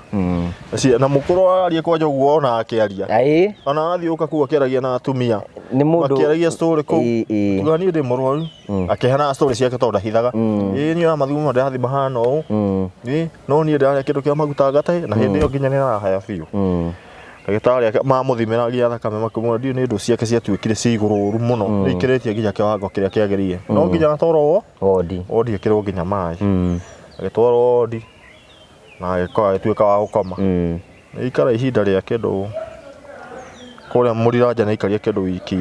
na mũkũrũ araria kwanja ũguo ona akĩaria ona arathiĩ ũka kũu akĩaragia na atumia makĩaragia story kũu tuga niĩ ndĩ mũrwaru akĩheana story ciake tondũ ndahithaga ĩĩ niĩ ona mathugumo ndĩrathiĩ mahana ũũ no niĩ ndĩrarĩa kĩndũ kĩa maguta ngate na hĩndĩ ĩyo nginya nĩarahaya biũ ndagĩtarĩ mamũthimĩra nginya thakame makĩmwĩra ndiũĩ nĩ ndũ ciake ciatuĩkire cia igũrũ ũru mũno nĩ ikĩrĩtie nginya kĩwango kĩrĩa kĩagĩrĩire no nginya atwarwo wondi ĩkĩrwo nginya maĩ agĩtwarwo wondi na agĩtuĩka wa gũkoma nĩ ikara ihinda rĩa kĩndũ kũrĩa Mũriranja nĩ aikaria kĩndũ wiki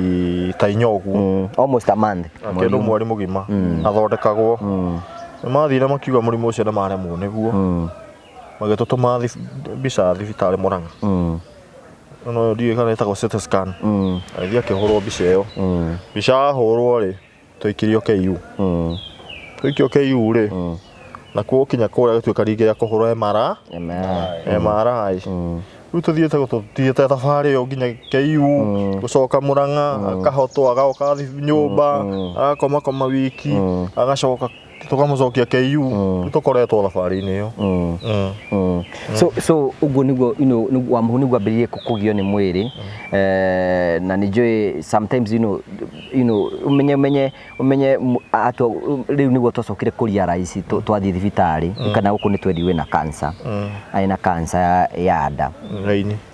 ta inya ũguo almost a month kĩndũ mweri mũgima athondekagwo nĩ mathire makiuga mũrimũ ũcio nĩ maremwo nĩguo magĩtũtũma mbica thibitarĩ Mũrang'a no ndiũĩ kana ĩtagwo CT scan agĩthiĩ akĩhũrwo mbica ĩyo mbica yahũrwo rĩ tũikirio KU tũikio KU rĩ nakuo gũkinya kũrĩa gĩtuĩka rĩngĩ rĩa kũhũrwo MRI rĩu tũthiĩte thabarĩ ĩyo nginya KU gũcoka Mũrang'a akahotwo agoka nyũmba agakomakoma wiki agacoka tũkamũcokia KU rĩu tũkoretwo thabarĩ-inĩ ĩyo. So ũguo nĩguo you know Wamuhu nĩguo ambĩrĩrie kũgio nĩ mwĩrĩ na nĩ njũĩ sometimes you know ũmenye ũmenye rĩu nĩguo twacokire kũ realize twathiĩ thibitarĩ kana gũkũ nĩ twerirwe na cancer arĩ na cancer ya nda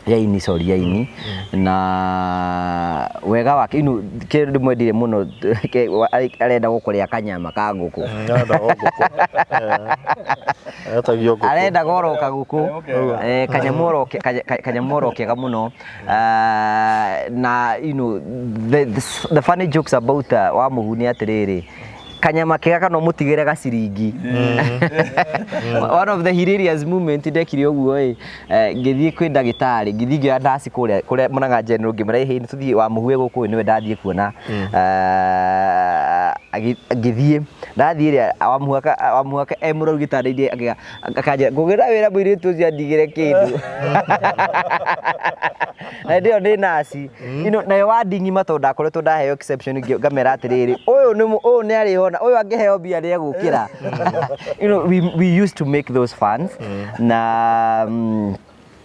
Ya ini, sorry, ya ini. Na wega wake inu kĩndũ ndĩmwendire mũno arenda gũkũrĩa kanyama ka ngũkũ. Arenda o ngũkũ. Etagio ngũkũ. Arenda goro kagũkũ, kanyamũ oro kanyamũ oro kega mũno. Na the funny jokes about wa mũhu nĩ atĩrĩrĩ, kanyama kega kana ũmũtigĩre gaciringi. One of the hilarious moment ndekire ũguo ĩ, ngĩthiĩ kwĩ ndagĩtarĩ, ngĩthiĩ ngĩoya ndaci kũrĩa kũrĩa Mũnang'a General, ngĩmwĩra, "Ĩhĩ, nĩtũthiĩ wa mũhu gũkũ nĩwe ndathiĩ kuona." Ngĩthiĩ, ndathiĩ rĩ, wa mũhu e mũrwaru gĩtanda-inĩ, akanjĩra, "Ngũgĩra wĩra mũirĩtu ũcio andigĩre kĩndũ." Na hĩndĩ ĩyo ndĩ naci. Nayo wandi ng'ima, tondũ ndakoretwo ndaheo exception, ngamera atĩrĩrĩ, ũyũ nĩ ũyũ nĩ arĩhona, ũyũ angĩheo mbia nĩ egũkĩra. We used to make those funds.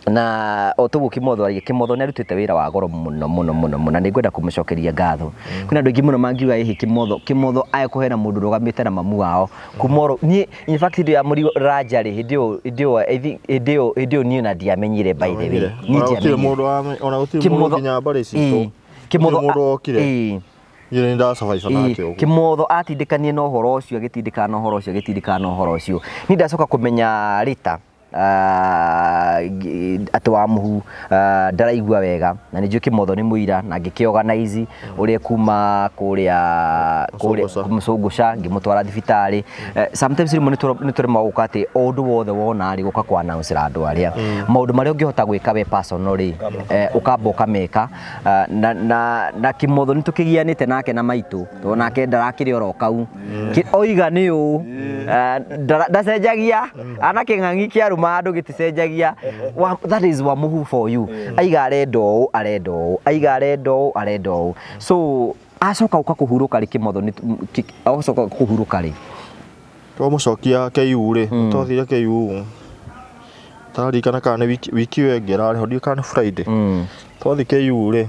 Na o toguo Kimotho aragia, Kimotho nĩ arutĩte wĩra wa goro mũno mũno mũno mũno, na nĩ ngwenda kũmũcokeria ngatho. Kwĩna andũ aingĩ mũno mangiuga, "Ĩhĩ, Kimotho, Kimotho aya kũhena mũndũ ũrũgamĩte na mamu wao kuma oro." Niĩ in fact hĩndĩ ya mũri Raja rĩ, hĩndĩ ĩyo hĩndĩ ĩyo I think hĩndĩ ĩyo niĩ na ndiamenyire, by the way. Niĩ Ona gũtirĩ ndiamenyire. mũndũ ona gũtirĩ mũndũ nginya mbarĩ citũ. Kimotho Gũtirĩ mũndũ wokire. Niĩ nĩ ndacabaica nake ũguo. Kimotho atindĩkanie na ũhoro ũcio, agĩtindĩkana na ũhoro ũcio, agĩtindĩkana na ũhoro ũcio. Niĩ ndacoka kũmenya rĩta atĩ wa mũhu ndaraigua wega, na nĩ njũĩ Kimotho nĩ mũira, na ngĩkĩorganize ũrĩa kuma kũrĩa Mũcũngũca. Mũcũngũca, ngĩmũtwara thibitarĩ. Sometimes rĩmwe nĩ tũremagwo gũka atĩ o ũndũ wothe wona rĩ, gũka kũ announce andũ arĩa maũndũ marĩa ũngĩhota gwĩka we personal rĩ, ũkamba ũkameka. Na Kimotho nĩ tũkĩgianĩte nake na maitũ, tondũ nake ndarakĩrĩ oro kau. Oiga nĩ ũũ, ndacenjagia ana kĩng'ang'i kĩarũma andũ gĩticenjagia. That is Wamuhu for you. Aiga arenda ũũ, arenda ũũ, aiga arenda ũũ, arenda ũũ. So acoka ũka kũhurũka rĩ, Kimotho nĩ acoka kũhurũka rĩ? Twamũcokia KU rĩ, twathire KU, taririkana kana nĩ wiki ĩyo ĩngĩ ĩrarĩ ho, ndiũĩ kana nĩ Friday. Twathiĩ KU rĩ,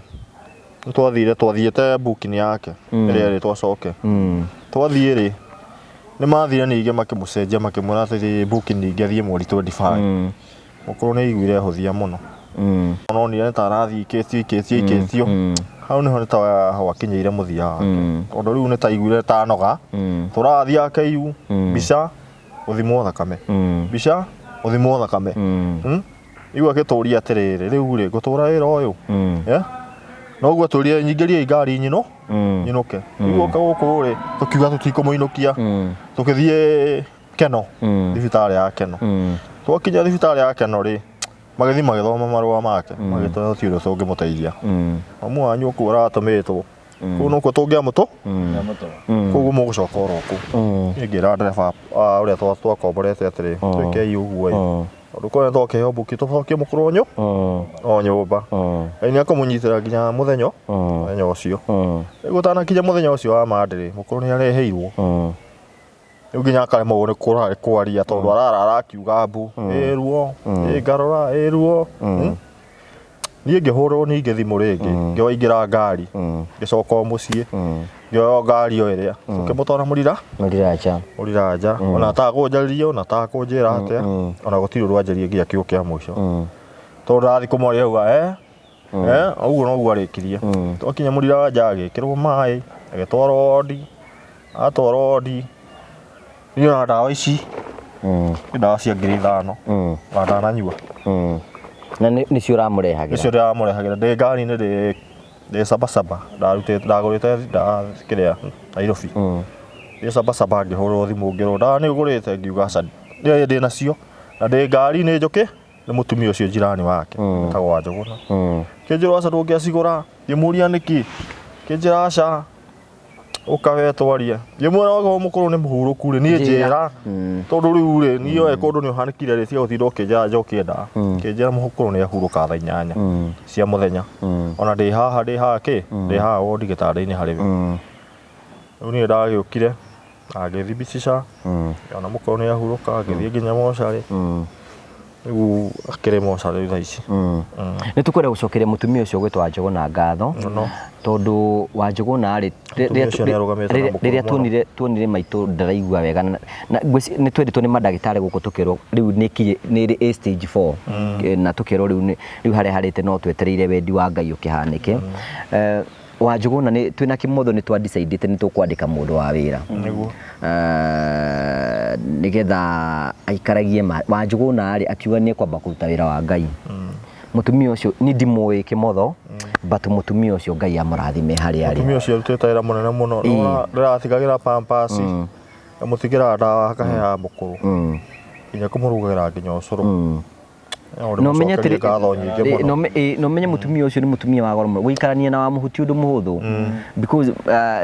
nĩ twathire, twathiĩte booking yake ĩrĩa ĩrĩ twacoke. Twathiĩ rĩ, nĩ mathire ningĩ makĩmũcenjia, makĩmwĩra atĩ booking ningĩ athiĩ mweri 25. Mũkũrũ nĩ aiguire ahũthia mũno. Ononire nĩ ta arathiĩ ikĩtio ikĩtio ikĩtio. Hau nĩho nĩ ta gwakinyĩire mũthia wake, tondũ rĩu nĩ ta aiguire ta noga. Tũrathiaga KU, mbica, gũthimwo thakame, mbica, gũthimwo thakame. Rĩu agĩtũria atĩrĩrĩ, "Rĩu rĩ, ngũtũra wĩra ũyũ?" Yeah? Noguo atũrire, "Nyingĩriei ngari nyino nyinũke." Rĩu oka gũkũ rĩ, tũkiuga tũtikũmũinũkia, tũkĩthiĩ Keno, thibitarĩ ya Keno. Twakinya thibitarĩ ya Keno rĩ, magĩthiĩ magĩthoma marũa make, magĩtwĩra tũtirĩ ũndũ tũngĩmũteithia, mamu wanyu kũu aratũmĩtwo kũu nokuo tũngĩamũtũ, koguo mũgũcoka oro kũu. Niĩ ngĩra ndereba ũrĩa twakomborete atĩrĩ, "Twĩkei ũguo ĩ, tondũ korwo twakĩheo mbuki tũcokie mũkũrũ o nyũmba." Ngai nĩ akũmũnyitĩra nginya mũthenya ũcio. Rĩu gũtanakinya mũthenya ũcio wa Monday rĩ, mũkũrũ nĩ areheirwo. Rĩu nginya akaremwo nĩ kwaria, tondũ arara arakiuga mbu, ĩ ruo, ĩ ngarora, ĩ ruo. Niĩ ngĩhũrwo ningĩ thimũ rĩngĩ, ngĩwaingĩra ngari, ngĩcoka o mũciĩ, ngĩoya o ngari o ĩrĩa, tũkĩmũtwara Mũrira. Mũriracha. Mũriraja. Ona atakũnjarĩria, ona atakũnjĩra atĩa, ona gũtirĩ ũndũ anjĩrie nginya kiugo kĩa mũico, tondũ ndathiĩ kũmwaria auga eh ũguo noguo arĩkirie. Twakinya Mũriraja, agĩkĩrwo maĩ, agĩtwarwo wondi. Atwarwo wondi, niĩ ona ndawa ici nĩ ndawa cia 5,000 ona ndananyua. Na nĩcio ũramũrehagĩra? Nĩcio ndĩramũrehagĩra ndĩ ngari-inĩ, ndĩ Sabasaba, ndarutĩte, ndagũrĩte ndawa kĩrĩa Nairobi. Ndĩ Sabasaba ngĩhũrwo thimũ, ngĩrwo ndawa nĩ ũgũrĩte, ngiuga aca, ndĩ nacio, na ndĩ ngari-inĩ njũkĩ nĩ mũtumia ũcio jirani wake etagwo Wanjũgũna. Kĩnjĩrwo aca, ndũngĩacigũra. Ngĩmũria nĩkĩ, kĩnjĩra aca, ũka we twarie. Ngĩmwĩra okorwo mũkũrũ nĩ mũhurũku rĩ, niĩ njĩra, tondũ rĩu rĩ, niĩ oe kũndũ nĩ ũhanĩkire rĩ, tiga gũtinda ũkĩnjĩra njokie ndawa. Kĩnjĩra mũkũrũ nĩ ahurũka thaa 8 cia mũthenya, ona ndĩ haha, ndĩ haha kĩ ndĩ haha wondi gĩtanda-inĩ harĩ we. Rĩu niĩ ndagĩũkire na ngĩthibitica ona mũkũrũ nĩ ahurũka, ngĩthiĩ nginya mocarĩ. Rĩu akĩrĩ mocarĩ thaa ici. Nĩ tũkwenda gũcokeria mũtumia ũcio ũgwĩtwo Wanjũgũna ngatho tondũ Wanjũgũna rĩ Mũtumia ũcio nĩarũgamĩte na mũkũrũ rĩrĩa mũno. tuonire maitũ ndaraigua wega na nĩ twendetwo nĩ mandagĩtarĩ gũkũ tũkĩrwo rĩu nĩ nĩ ĩrĩ stage 4 na tũkĩrwo rĩu rĩu harĩa harĩte no twetereire wendi wa Ngai ũkĩhanĩke. Wanjũgũna nĩ twĩna kĩmotho nĩ twa decide nĩ tũkwandĩka mũndũ wa wĩra Nĩguo. Nĩgetha aikaragie Wanjũgũna rĩ akiuga nĩ ekwamba kũruta wĩra wa Ngai. Mũtumia ũcio ni ndimũĩ kĩmotho, but mũtumia ũcio Ngai amũrathime harĩa arĩ. Mũtumia ũcio arutĩte wĩra mũnene mũno. Ndĩratigagĩra pampers, amũtigĩra ndawa akaheaga mũkũrũ, nginya kũmũrugagĩra nginya ũcũrũ. Na ũmenye atĩrĩ ngatho nyingĩ mũno. Na ũmenye mũtumia ũcio nĩ mũtumia wa goro mũno. Gũikarania na Wamũhu ti ũndũ mũhũthũ because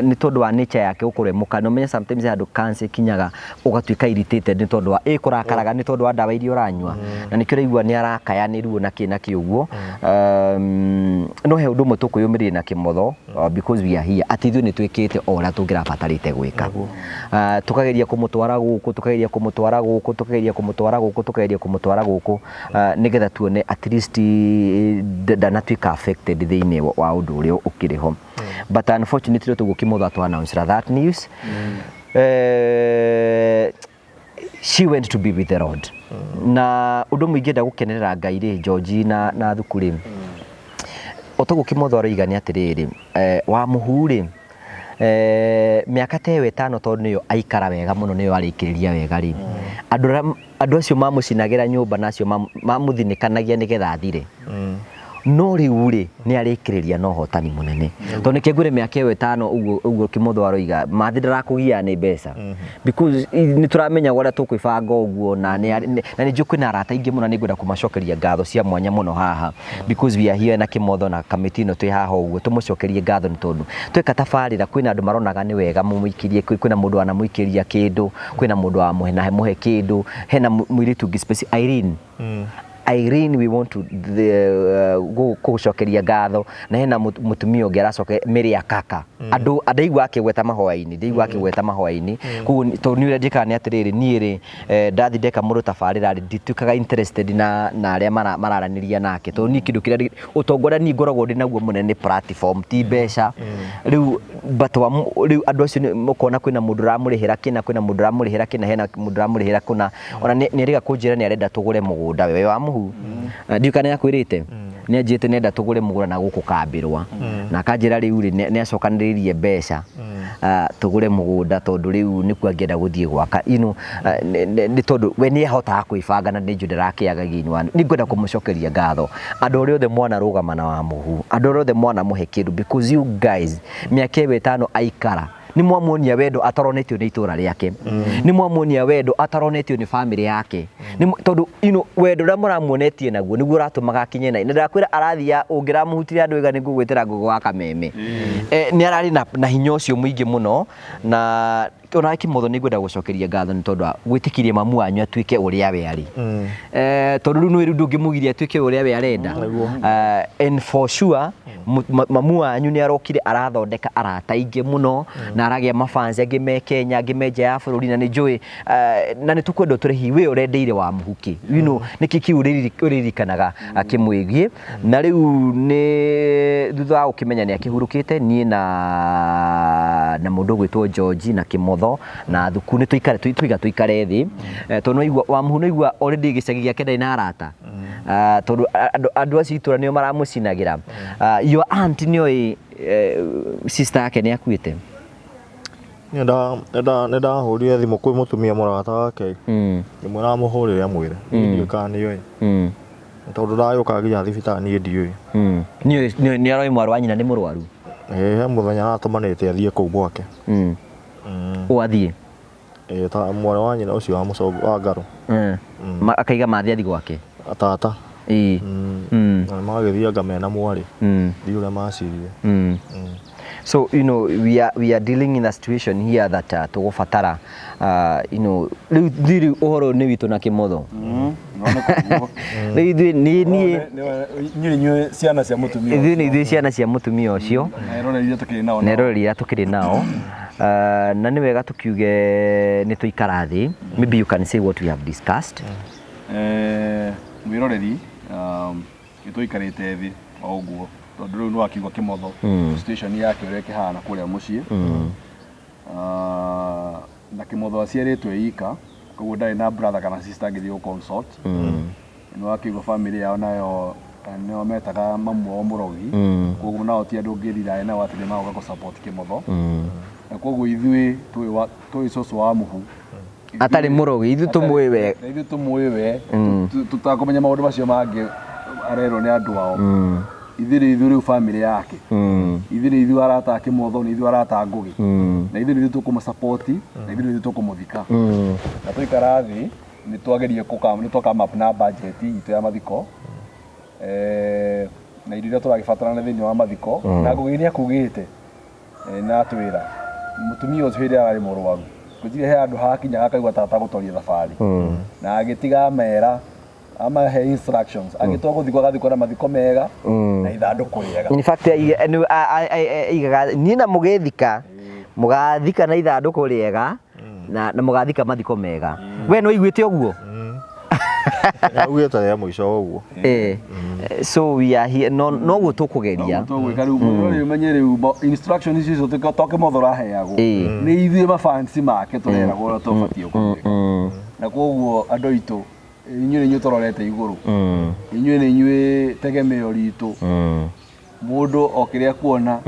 nĩ tondũ wa nature yake gũkorwo ĩ mũkali. Na ũmenye sometimes handũ cancer ĩkinyaga ũgatuĩka irritated nĩ tondũ wa ĩkũrakaraga nĩ tondũ wa ndawa iria ũranyua, na nĩkĩo ũraigua nĩ arakaya nĩ ruo na kĩ na kĩ ũguo. No he ũndũ ũmwe tũkwĩyũmĩrĩria na kĩmotho, because we are here, atĩ ithuĩ nĩ twĩkĩte o ũrĩa tũngĩrabatarĩte gwĩka. Tũkageria kũmũtwara gũkũ, tũkageria kũmũtwara gũkũ, tũkageria kũmũtwara gũkũ, tũkageria kũmũtwara gũkũ, nĩgetha tuone at least ndanatuĩka affected thĩinĩ wa ũndũ ũrĩa ũkĩrĩ ho. But unfortunately tũguo kĩmotho atũ announce that news, she went to be with the Lord. Na ũndũ ũmwe ingĩenda gũkenerera Ngai rĩ, George na thuku rĩ, otoguo kĩmotho aroiga nĩ atĩrĩrĩ, Wamũhu rĩ, mĩaka ta ĩyo 5 tondũ nĩyo aikara wega mũno, nĩyo arĩkĩrĩria wega rĩ, andũ acio mamũcinagĩra nyũmba na acio mamũthinĩkanagia nĩgetha athire. No rĩu rĩ nĩ arĩkĩrĩria na ũhotani mũnene, tondũ nĩkĩo ngwĩre mĩaka ĩyo 5 ũguo ũguo kĩmotho aroiga mathi ndarakũgia nĩ mbeca, because nĩ tũramenya ũrĩa tũkwĩbanga ũguo, na nĩ njũĩ kwĩna arata aingĩ mũno, nĩ ngwenda kũmacokeria ngatho cia mwanya mũno haha, because we are here na kĩmotho na kamĩtĩ ĩno twĩ haha ũguo tũmũcokerie ngatho, nĩ tondũ tweka tabarĩra kwĩna andũ maronaga nĩ wega mũmũikĩrie, kwĩna mũndũ wanamũikĩria kĩndũ, kwĩna mũndũ wamũhe na mũhe kĩndũ, hena mũirĩtu ũngĩ Irene. Irene, we want to gũcokeria ngatho, na hena mũtumia ũngĩ aracoke Mary Akaka. Andũ ndaigua akĩgweta mahoya-inĩ, ndaigua akĩgweta mahoya-inĩ. Koguo tondũ nĩ ũrĩa njĩkaga nĩ atĩrĩrĩ, niĩ rĩ ndathi ndeka mũndũ tabarĩra rĩ, ndituĩkaga interested na arĩa mararanĩria nake, tondũ niĩ kĩndũ kĩrĩa ũtonga ũrĩa niĩ ngoragwo ndĩ naguo mũnene nĩ platform, ti mbeca. Rĩu but rĩu andũ acio mũkona kwĩna mũndũ ũramũrĩhĩra kĩna, kwĩna mũndũ ũramũrĩhĩra kĩna, hena mũndũ ũramũrĩhĩra kũna. Ona nĩ erĩga kũnjĩra nĩ arenda tũgũre mũgũnda we wa Mũhu. Ndiũĩ kana nĩ akwĩrĩte, nĩ anjĩrĩte nĩ enda tũgũre mũgũnda na gũkũ kambĩrwa, na akanjĩra rĩu rĩ nĩ acokanĩrĩirie mbeca tũgũre mũgũnda, tondũ rĩu nĩkuo angĩenda gũthiĩ gwaka, you know, nĩ tondũ we nĩ ahotaga kwĩbanga na nĩ njũĩ ndarakĩaga gĩinĩ wa. Nĩ ngwenda kũmũcokeria ngatho andũ arĩa othe mwanarũgama na Wamũhu, andũ arĩa othe mwanamũhe kĩndũ, because you guys mĩaka ĩyo 5 aikara nĩ mwamuonia wendo ataronetio nĩ itũra rĩake, nĩ mwamuonia wendo ataronetio nĩ famĩlĩ yake, tondũ you know, wendo ũrĩa mũramuonetie naguo nĩguo ũratũmaga akinye na ndakwĩra arathia ũngĩramũhutirie andũ wega nĩ ngũgwĩtĩra ngũgũ wa kameme. Nĩ ararĩ na hinya ũcio mũingĩ mũno, na ona kĩmotho nĩ ngwenda gũcokeria ngatho nĩ tondũ wa gwĩtĩkĩria mamu wanyu atuĩke ũrĩa we arĩ, tondũ rĩu nĩ rĩu ndũngĩmũgiria atuĩke ũrĩa we arenda. And for sure mamu wanyu nĩ arokire arathondeka arata aingĩ mũno, na aragĩa mafans angĩ me Kenya, angĩ me nja ya bũrũri, na nĩ njũĩ na nĩ tũkwenda ũtũre hihi we ũrendeire Wamũhu kĩ, you know, nĩkĩ kĩu ũririkanaga akĩmwĩgiĩ. Na rĩu nĩ thutha wa gũkĩmenya nĩ akĩhurũkĩte, niĩ na mũndũ ũgwĩtwo George na kĩmotho na thuku nĩ tũikare tũiga tũikare thĩ, tondũ nĩwaigua Wamũhu nĩwaigua already gĩcagi gĩake ndarĩ na arata, tondũ andũ acio itũra nĩo maramũcinagĩra. Your aunt nĩoĩ sister yake nĩ akuĩte? Nĩ ndahũrire thimũ kwĩ mũtumia mũrata wake, ngĩmwĩra amũhũrĩre amwĩre, niĩ ndiũĩ kana nĩoĩ, tondũ ndagĩũka nginya thibitarĩ niĩ ndiũĩ. Nĩ aroĩ mwarĩ wa nyina nĩ mũrwaru? Ĩĩ, he mũthenya aratũmanĩte athiĩ kũu gwake. Ũ athiĩ? Ĩĩ, ta mwarĩ wa nyina ũcio wa mũcongo wa Ngarũ. Akaiga mathi athiĩ gwake? Tata. Ĩĩ. Na magagĩthianga mena mwarĩ. Ndiũĩ ũrĩa macirire. So you know, we are dealing in a situation here that tũgũbatara, you know, rĩu rĩu ũhoro nĩ witũ na kĩmotho. Rĩu ithuĩ nĩ niĩ Inyuĩ inyuĩ ciana cia mũtumia ithuĩ nĩ ithuĩ ciana cia mũtumia ũcio na eroreri iria tũkĩrĩ nao. Na eroreri iria tũkĩrĩ nao. Na nĩ wega tũkiuge nĩ tũikara thĩ, maybe you can say what we have discussed. Mwĩroreri, nĩ tũikarĩte thĩ o ũguo tondũ rĩu nĩ wakiuga Kĩmotho situation yake ũrĩa ĩkĩhana kũrĩa mũciĩ. Ah, na Kĩmotho aciarĩtwo e ika, koguo ndarĩ na brother kana sister angĩthiĩ gũ consult. Nĩ wakĩigua family yao nayo nĩo metaga mamu wao mũrogi, koguo nao ti andũ ũngĩthirae nao atĩ nĩ magoka gũ support Kĩmotho. Na koguo ithuĩ tũĩ cũcũ wa mũhu Atarĩ mũrogi, ithuĩ tũmũĩ we. Na ithuĩ tũmũĩ we tũtakũmenya maũndũ macio mangĩ arerwo nĩ andũ ao. Ithuĩ nĩ ithuĩ rĩu family yake, ithuĩ nĩ ithuĩ arata a Kĩmotho, nĩ ithuĩ arata a Ngũgĩ, na ithuĩ nĩ ithuĩ tũkũmũ support, na ithuĩ nĩ ithuĩ tũkũmũthika. Na twaikara thĩ nĩ twagerie nĩ twa come up na budget itũ ya mathiko na indo iria tũragĩbatarana thĩinĩ wa mathiko. Na Ngũgĩ nĩ akugĩte na atwĩra mũtumia ũcio hĩndĩ ĩrĩa ararĩ mũrwaru ngwĩciria he handũ hakinyaga akaigua ta atagũtoria thabarĩ, na agĩtiga amera amahe instructions agĩtua gũthikwo agathikwo na mathiko mega na ithandũkũ rĩega. In fact, aigaga niĩ na mũgĩthika mũgathika na ithandũkũ rĩega na mũgathika mathiko mega. We no iguĩte ũguo? Augĩte rĩa mũico ũguo. So we are here, no noguo tũkũgeria. Tũgwĩka rĩu rĩu menye rĩu instruction icio to Kĩmotho ũraheagwo, nĩ ithuĩ mafansi make tũreragwo ũrĩa tũbatiĩ kũmwĩka. Na koguo andũ aitũ, inyuĩ nĩ inyuĩ tũrorete igũrũ, inyuĩ nĩ inyuĩ tegemeo ritũ. Mũndũ o kĩrĩa kuona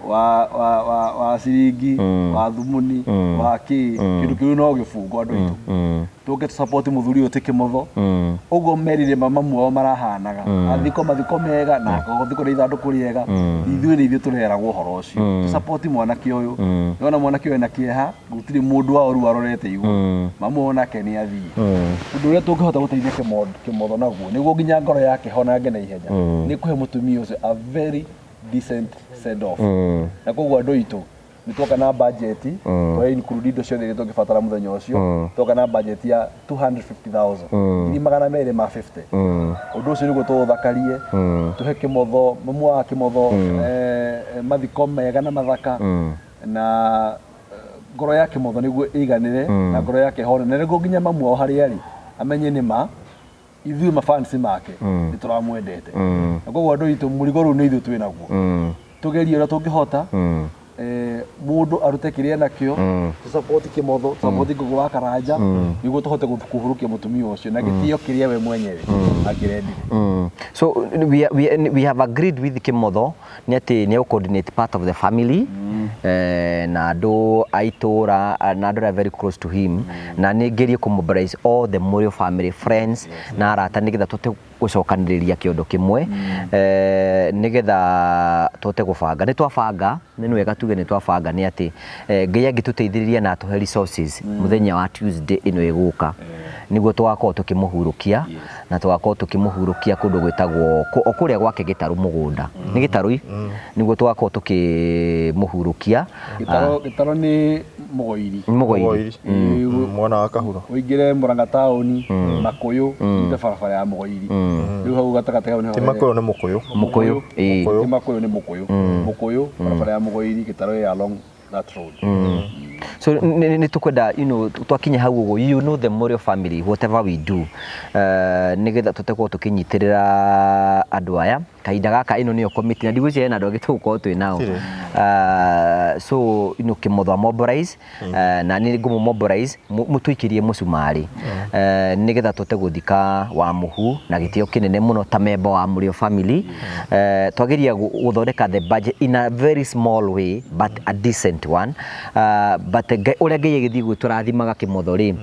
wa ciringi wa thumuni wa kĩ kĩndũ kĩu no gĩbungo, andũ aitũ, tũke tũ support mũthuri ũyũ ti Kĩmotho ũguo merire mamamu wao marahanaga athiko mathiko mega na athiko na ithandũkũ rĩega. Ithuĩ nĩ ithuĩ tũreragwo ũhoro ũcio tũ support mwanake ũyũ. Nĩwona mwanake ũyũ ena kĩeha, gũtirĩ mũndũ wao rĩu arorete igũrũ, mamu onake nĩ athiĩ. Ũndũ ũrĩa tũngĩhota gũteithia Kĩmotho naguo nĩguo nginya ngoro yake honange na ihenya nĩ kũhe mũtumia ũcio a very decent send off. Na koguo andũ aitũ, nĩ twoka na budget, twa include indo ciothe iria tũngĩbatara mũthenya ũcio, twoka na budget ya 250,000, 250,000. Ũndũ ũcio nĩguo tũũthakarie, tũhe Kĩmotho, mamu wa Kĩmotho, mathiko mega na mathaka, na ngoro ya Kĩmotho nĩguo ĩiganĩre na ngoro yake ĩhone, na nĩguo nginya mamu wao harĩa arĩ amenye nĩ ma ithuĩ mafansi make nĩ tũramwendete. Na koguo andũ aitũ, mũrigo rĩu nĩ ithuĩ twĩ naguo, tũgerie ũrĩa tũngĩhota, mũndũ arute kĩrĩa nakĩo, tũ support Kĩmotho, tũ support Ngũgĩ wa Karanja, nĩguo tũhote kũhurũkia mũtumia ũcio na gĩtĩo kĩrĩa we mwenyewe angĩrendire. So we have agreed with Kimotho nĩ atĩ nĩ coordinate part of the family na andũ a itũra na andũ arĩa very close to him, na nĩ ngerie kũ mobilize all the Mũrĩo family friends na arata nĩgetha tũhote gũcokanĩrĩria kĩondo kĩmwe, nĩgetha tũhote gũbanga. Nĩ twabanga, nĩ wega tuge nĩ twabanga nĩ atĩ Ngai angĩtũteithĩrĩria na atũhe resources, mũthenya wa Tuesday ĩno ĩgũka nĩguo tũgakorwo tũkĩmũhurũkia, na tũgakorwo tũkĩmũhurũkia kũndũ gwĩtagwo o kũrĩa gwake Gĩtarũ mũgũnda nĩ Gĩtarũ, nĩguo tũgakorwo tũkĩmũhurũkia. Gĩtaro nĩ Mũgoiri. Mũgoiri. Mwena wa Kahuro. Ũingĩre Mũrang'a taũni, Makũyũ, ũnyite barabara ya Mũgoiri, rĩu hau gatagatĩ hau nĩho. Ti Makũyũ, nĩ Mũkũyũ. Mũkũyũ, ĩĩ. Ti Makũyũ, nĩ Mũkũyũ. Mũkũyũ, barabara ya Mũgoiri, Gĩtarũ ĩ along that road. So nĩ tũkwenda twakinya hau ũguo, the Mũrĩo family, whatever we do, nĩgetha tũte gũkorwo tũkĩnyitĩrĩra andũ aya kahinda gaka, ĩno nĩyo committee na ndigwĩciria hena andũ angĩ tũgũkorwo twĩ nao. Tirĩ. So Kĩmotho mobilize, na nĩ ngũmũ mobilize mũtũikĩrie mũcumarĩ, nĩgetha tũhote gũthika wa mũhu na gĩtĩo kĩnene mũno ta member wa Mũrĩo family. Twageria gũthondeka the budget in a very small way but a decent one, but ũrĩa Ngai agĩthiĩ gwĩtũrathimaga Kĩmotho rĩ,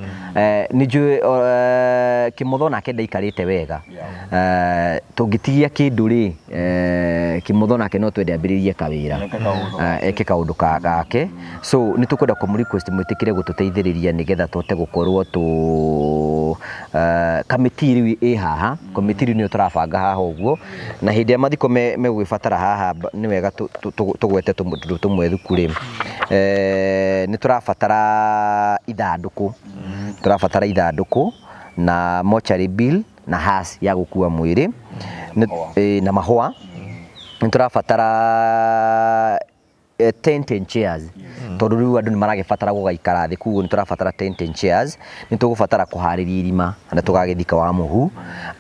nĩ njũĩ Kĩmotho nake ndaikarĩte wega. Tũngĩtigia kĩndũ rĩ, Kĩmotho nake no twende ambĩrĩrie kawĩra. Eke kaũndũ. Eke kaũndũ gake. So nĩ tũkwenda kũmũ request mwĩtĩkĩre gũtũteithĩrĩria nĩgetha tũhote gũkorwo tũ kamĩtĩ rĩu ĩ haha, komiti rĩu nĩyo tũrabanga haha ũguo, na hĩndĩ ya mathiko megũgĩbatara haha nĩ wega tũgwete tũndũ tũmwe thuku rĩ, nĩ tũrabatara ithandũkũ, tũrabatara ithandũkũ na mortuary bill na hearse ya gũkua mwĩrĩ. Na mahũa. Nĩ tũrabatara Tent and chairs, tondũ rĩu andũ nĩ maragĩbatara gũgaikara thĩ, koguo nĩ tũrabatara tent and chairs. Nĩ tũgũbatara kũharĩria irima na tũgagĩthika wa mũhu.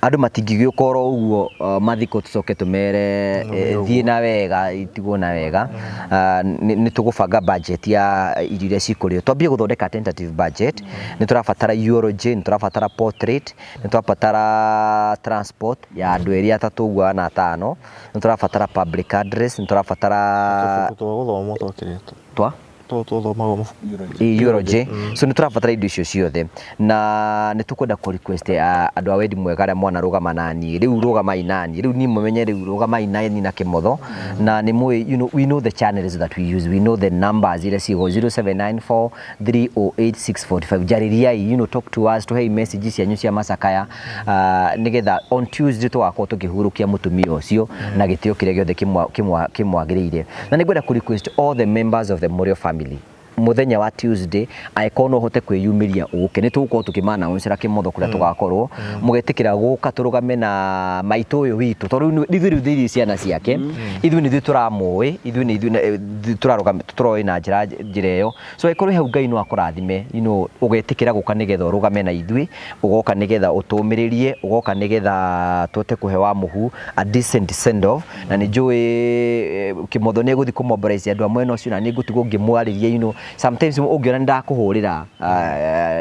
Andũ matingĩgĩũka oro ũguo mathiko tũcoke tũmere thiĩ na wega, itigwo na wega. Nĩ tũgũbanga budget ya irio iria cikũrĩo, twambie gũthondeka tentative budget. Nĩ tũrabatara eulogy, nĩ tũrabatara portrait, nĩ tũrabatara transport ya andũ erĩ, atatũ ũguo, ana, atano, nĩ tũrabatara public address, nĩ tũrabatara tũbuku twa gũthomwo twakĩrĩ twa tũthomagwo mabuku. Eulogy. So nĩ tũrabatara indo icio ciothe na nĩ tũkwenda kũ request andũ a wendi mwega arĩa mwana rũgama naniĩ rĩu, rũgamai naniĩ rĩu, niĩ mũmenye rĩu rũgamai naniĩ na Kĩmotho na nĩ mũĩ, we know the channels that we use, we know the numbers iria cigo 0794 308 645. Njarĩriai, talk to us, tũhei message cianyu cia macakaya, nĩgetha on Tuesday tũgakorwo tũkĩhurũkia mũtumia ũcio na gĩtĩo kĩrĩa gĩothe kĩmwagĩrĩire. Na nĩ ngwenda kũ request all the members of the Mũrĩo family, muthenya wa Tuesday, angĩkorwo no ũhote kwĩyumĩria ũke, nĩ tũgũkorwo tũkĩmanaũncĩra Kĩmotho kũrĩa tũgakorwo mũgetĩkĩra gũka tũrũgame na maitũ ũyũ witũ, tondũ rĩu ithuĩ rĩu ithuĩ ciana ciake, ithuĩ nĩ ithuĩ tũramũĩ, ithuĩ nĩ ithuĩ tũrarũgama tũroĩ na njĩra ĩyo. So angĩkorwo hau, Ngai no akũrathime, ũgetĩkĩra gũka nĩgetha ũrũgame na ithuĩ, ũgoka nĩgetha ũtũmĩrĩrie, ũgoka nĩgetha tũhote kũhe wa mũhu a decent send off. Na nĩ njũĩ Kĩmotho nĩ egũthiĩ kũmobilize andũ a mwena ũcio na nĩ ngũtigwo ngĩmwarĩria. Sometimes ũngĩona nĩ ndakũhũrĩra,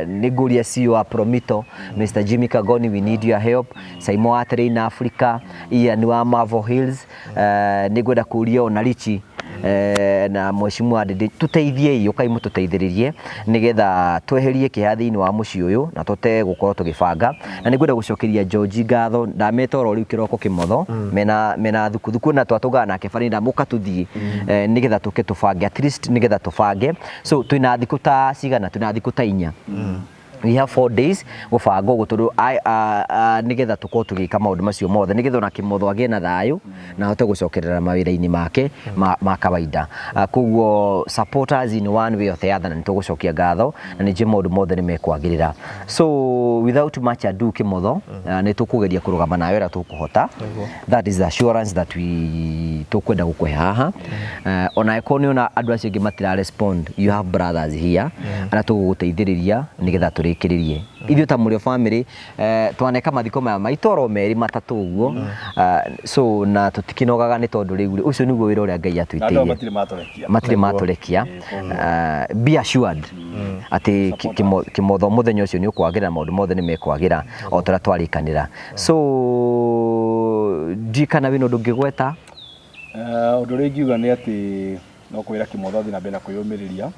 nĩ ngũria CEO wa Promito, Mr Jimmy Kagoni, we need your help. Saimo wa Train Africa, Ian wa Marvel Hills, nĩ ngwenda kũria ona Richi na mheshimiwa Ndindi, tũteithiei, ũkai mũtũteithĩrĩrie nĩgetha tweherie kĩeha thĩinĩ wa mũciĩ ũyũ na tũte gũkorwo tũgĩbanga. Na nĩ ngwenda gũcokeria George ngatho, ndameta oro rĩu kĩroko Kĩmotho mena thuku thuku na twatũngana nake barĩ ndamũka tũthiĩ, nĩgetha tũke tũbange, at least nĩgetha tũbange. So twĩna thikũ ta cigana? Twĩna thikũ ta 4. We have 4 days gũbanga ũguo, tondũ nĩgetha tũkorwo tũgĩka maũndũ macio mothe, nĩgetha ona Kĩmotho agĩe na thayũ na ahote gũcokerera mawĩra-inĩ make ma kawaida. Koguo supporters in one way or the other, na nĩ tũgũcokia ngatho na nĩ njũĩ maũndũ mothe nĩ mekwagĩrĩra. So without much ado, Kĩmotho, nĩ tũkũgeria kũrũgama nawe ũrĩa tũkũhota. That is the assurance that we tũkwenda gũkũhe haha. Ona angĩkorwo nĩ ona andũ acio angĩ matira respond, you have brothers here arĩa tũgũgũteithĩrĩria nĩgetha tũrĩkĩrĩrie. Ithuĩ ta Mũrĩo family, twaneka mathiko maya maitũ oro merĩ matatũ ũguo. So na tũtikĩnogaga nĩ tondũ rĩu rĩ, ũcio nĩguo wĩra ũrĩa Ngai Na andũ atwĩtĩire. Matirĩ matũrekia. Matirĩ matũrekia. Be assured atĩ Kĩmotho, mũthenya ũcio nĩ ũkwagĩra, maũndũ mothe nĩ mekwagĩra o ta ũrĩa twarĩkanĩra. So ndiũĩ kana wĩna ũndũ ũngĩgweta. Ũndũ ũrĩa ingiuga nĩ atĩ no kwĩra Kĩmotho athiĩ na mbere na kwĩyũmĩrĩria,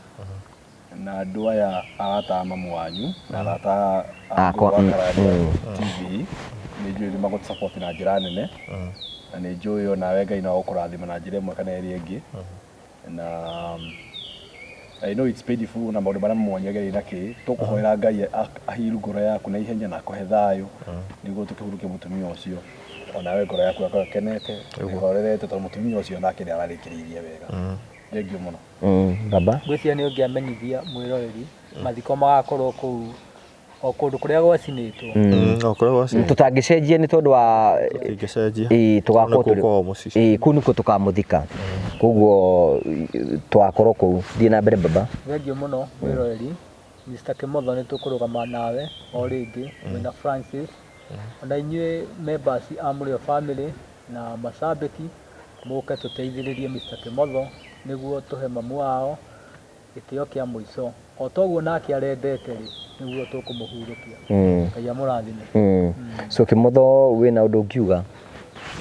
na andũ aya arata a mamu wanyu na arata a Akwa, Ngũgĩ wa Karanja TV, nĩ njũĩ nĩ magũtũ na njĩra nene, na nĩ njũĩ onawe Ngai no agũkũrathima na njĩra ĩmwe kana ĩrĩa ĩngĩ. Na I know it's painful na maũndũ marĩa mamu wanyu agereire na kĩ, tũkũhoera Ngai ahiru ngoro yaku na ihenya na akũhe thayũ nĩguo tũkĩhurukie mũtumia ũcio, onawe ngoro yaku ĩgakorwo ĩkenete, ĩhorerete, tondũ mũtumia ũcio nake nĩ ararĩkĩrĩirie wega. Thengiũ mũno. Baba. Ngwĩciria nĩ ũngĩamenyithia mwĩroreri mathiko magakorwo kũu o kũndũ kũrĩa gwacinĩtwo. O kũrĩa gwacinĩtwo. Tũtangĩcenjia nĩ tondũ wa Tũtingĩcenjia. Ĩĩ, tũgakorwo Nĩkuo kwao mũciĩ. Ĩĩ, kũu nĩkuo tũkamũthika, koguo tũgakorwo kũu. Thiĩ na mbere, baba. Thengiũ mũno mwĩroreri. Mr. Kĩmotho, nĩ tũkũrũgama nawe o rĩngĩ mwĩna Francis, ona inyuĩ members a Mũrĩo family na macambĩki, mũke tũteithĩrĩrie Mr. Kĩmotho nĩguo tũhe mamu wao gĩtĩo kĩa mũico o toguo nake arendete rĩ, nĩguo tũkũmũhurũkia. Ngai amũrathime. So Kĩmotho, wĩna ũndũ ũngiuga?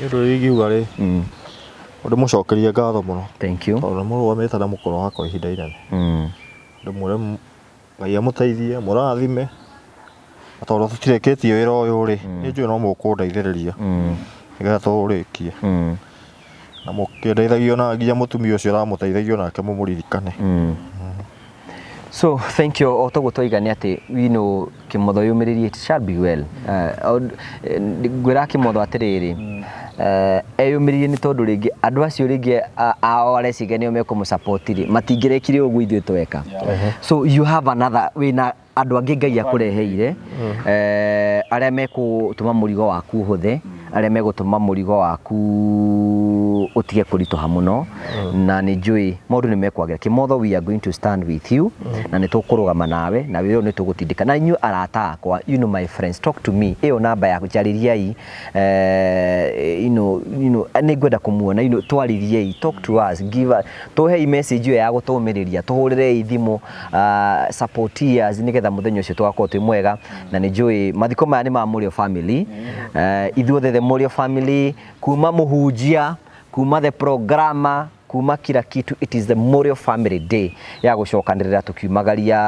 Nĩ ũndũ ũrĩa ingiuga rĩ, ũndũ mũcokerie ngatho mũno Thank you. tondũ nĩ mũrũgamĩte na mũkono wakwa ihinda inene. Ndĩmwĩre Ngai amũteithie, mũrathime, na tondũ tũtirĩkĩtie wĩra ũyũ rĩ, nĩ njũĩ no mũkũndeithĩrĩria nĩgetha tũũrĩkie, na mũkĩndeithagia ona nginya mũtumia ũcio ũramũteithagia onake mũmũririkane. So thank you. O toguo twaiga nĩ atĩ Kĩmotho, yũmĩrĩrie, it shall be well. Ngwĩra Kĩmotho atĩrĩrĩ, eyũmĩrĩrie nĩ tondũ rĩngĩ andũ acio rĩngĩ ao areciria nĩo mekũmũ rĩ, matingĩrekire ũguo ithuĩ tweka. So you have another, wĩna andũ angĩ Ngai akũreheire, arĩa mekũtũma mũrigo waku ũhũthe. Arĩa megũtũma mũrigo waku ũtige kũritũha mũno. Na nĩ njũĩ maũndũ nĩ mekwagĩra. Kĩmotho, we are going to stand with you, na nĩ tũkũrũgama nawe, na wĩra ũyũ nĩ tũgũtindĩka. Na inyuĩ arata akwa, you know my friends, talk to me. Ĩyo namba yaku, njarĩriai. Nĩ ngwenda kũmuona, twarĩriei, talk to us, give us, tũhei message ĩyo ya gũtũmĩrĩria, tũhũrĩrei thimũ, support us, nĩgetha mũthenya ũcio tũgakorwo twĩ mwega. Na nĩ njũĩ mathiko maya nĩ ma Mũrĩo family, ithuothe the Mũrĩo family, kuma mũhunjia, kuma the programmer, kuma kila kitu. It is the Mũrĩo family day ya gũcokanĩrĩra tũkiumagaria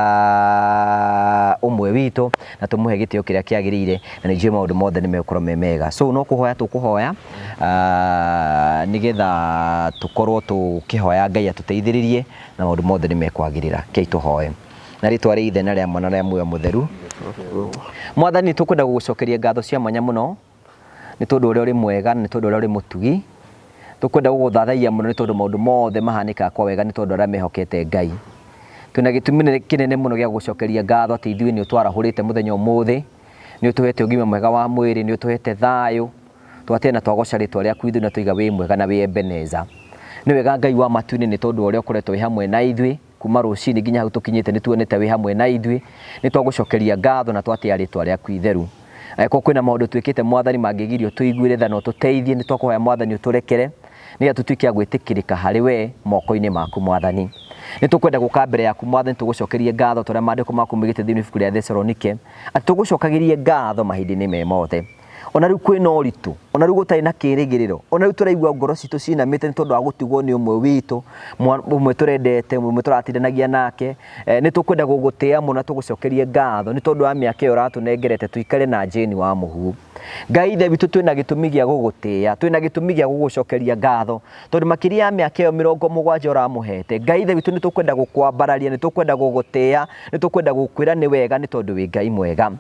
ũmwe witũ na tũmũhe gĩtĩo kĩrĩa kĩagĩrĩire, na nĩ njũĩ maũndũ mothe nĩ megũkorwo me mega. So no kũhoya tũkũhoya, nĩgetha tũkorwo tũkĩhoya Ngai atũteithĩrĩrie na maũndũ mothe nĩ mekwagĩrĩra. Kei tũhoe na rĩtwa rĩa Ithe na rĩa Mwana na rĩa Muoyo Mũtheru. Mwathani, tũkwenda gũgũcokeria ngatho cia mwanya mũno nĩ tondũ ũrĩa ũrĩ mwega na nĩ tondũ ũrĩa ũrĩ mũtugi. Tũkwenda gũgũthathaiya mũno nĩ tondũ maũndũ mothe mahanĩkaga kwa wega nĩ tondũ arĩa mehokete Ngai. Twĩna gĩtũmi kĩnene mũno gĩa gũgũcokeria ngatho atĩ ithuĩ nĩ ũtwarahũrĩte mũthenya ũmũthĩ, nĩ ũtũhete ũgima mwega wa mwĩrĩ, nĩ ũtũhete thayũ, twatĩa na twagoca rĩtwa rĩaku ithuĩ na tũiga wĩ mwega na wĩ Ebeneza. Nĩ wega Ngai wa matu-inĩ nĩ tondũ ũrĩa ũkoretwo wĩ hamwe na ithuĩ kuma rũcinĩ nginya hau tũkinyĩte, nĩ tuonete wĩ hamwe na ithuĩ. Nĩ twagũcokeria ngatho na twatĩa rĩtwa rĩaku itheru. Angĩkorwo kwĩna maũndũ twĩkĩte, Mwathani, mangĩgirio tũiguĩre tha na ũtũteithie, nĩ twakũhoya, Mwathani, ũtũrekere nĩgetha tũtuĩke a gwĩtĩkĩrĩka harĩ we moko-inĩ maku. Mwathani, nĩ tũkwenda gũka mbere yaku, Mwathani, tũgũcokerie ngatho ta ũrĩa maandĩko maku moigĩte thĩinĩ wa ibuku rĩa Thesalonike, atĩ tũgũcokagĩrie ngatho mahinda-inĩ me mothe. Ona rĩu kwĩna ũritũ, ona rĩu gũtarĩ na kĩrĩgĩrĩro, ona rĩu tũraigua ngoro citũ cinamĩte nĩ tondũ wa gũtigwo nĩ ũmwe witũ, ũmwe tũrendete, ũmwe tũratindanagia nake, nĩ tũkwenda gũgũtĩa mũno na tũgũcokerie ngatho nĩ tondũ wa mĩaka ĩyo ũratũnengerete tũikare na Jane wa Mũhu. Ngai Ithe witũ, twĩna gĩtũmi gĩa gũgũtĩa, twĩna gĩtũmi gĩa gũgũcokeria ngatho, tondũ makĩria ya mĩaka ĩyo 70 ũramũhete, Ngai Ithe witũ, nĩ tũkwenda gũkwambararia, nĩ tũkwenda gũgũtĩa, nĩ tũkwenda gũkwĩra nĩ wega nĩ tondũ wĩ Ngai mwega.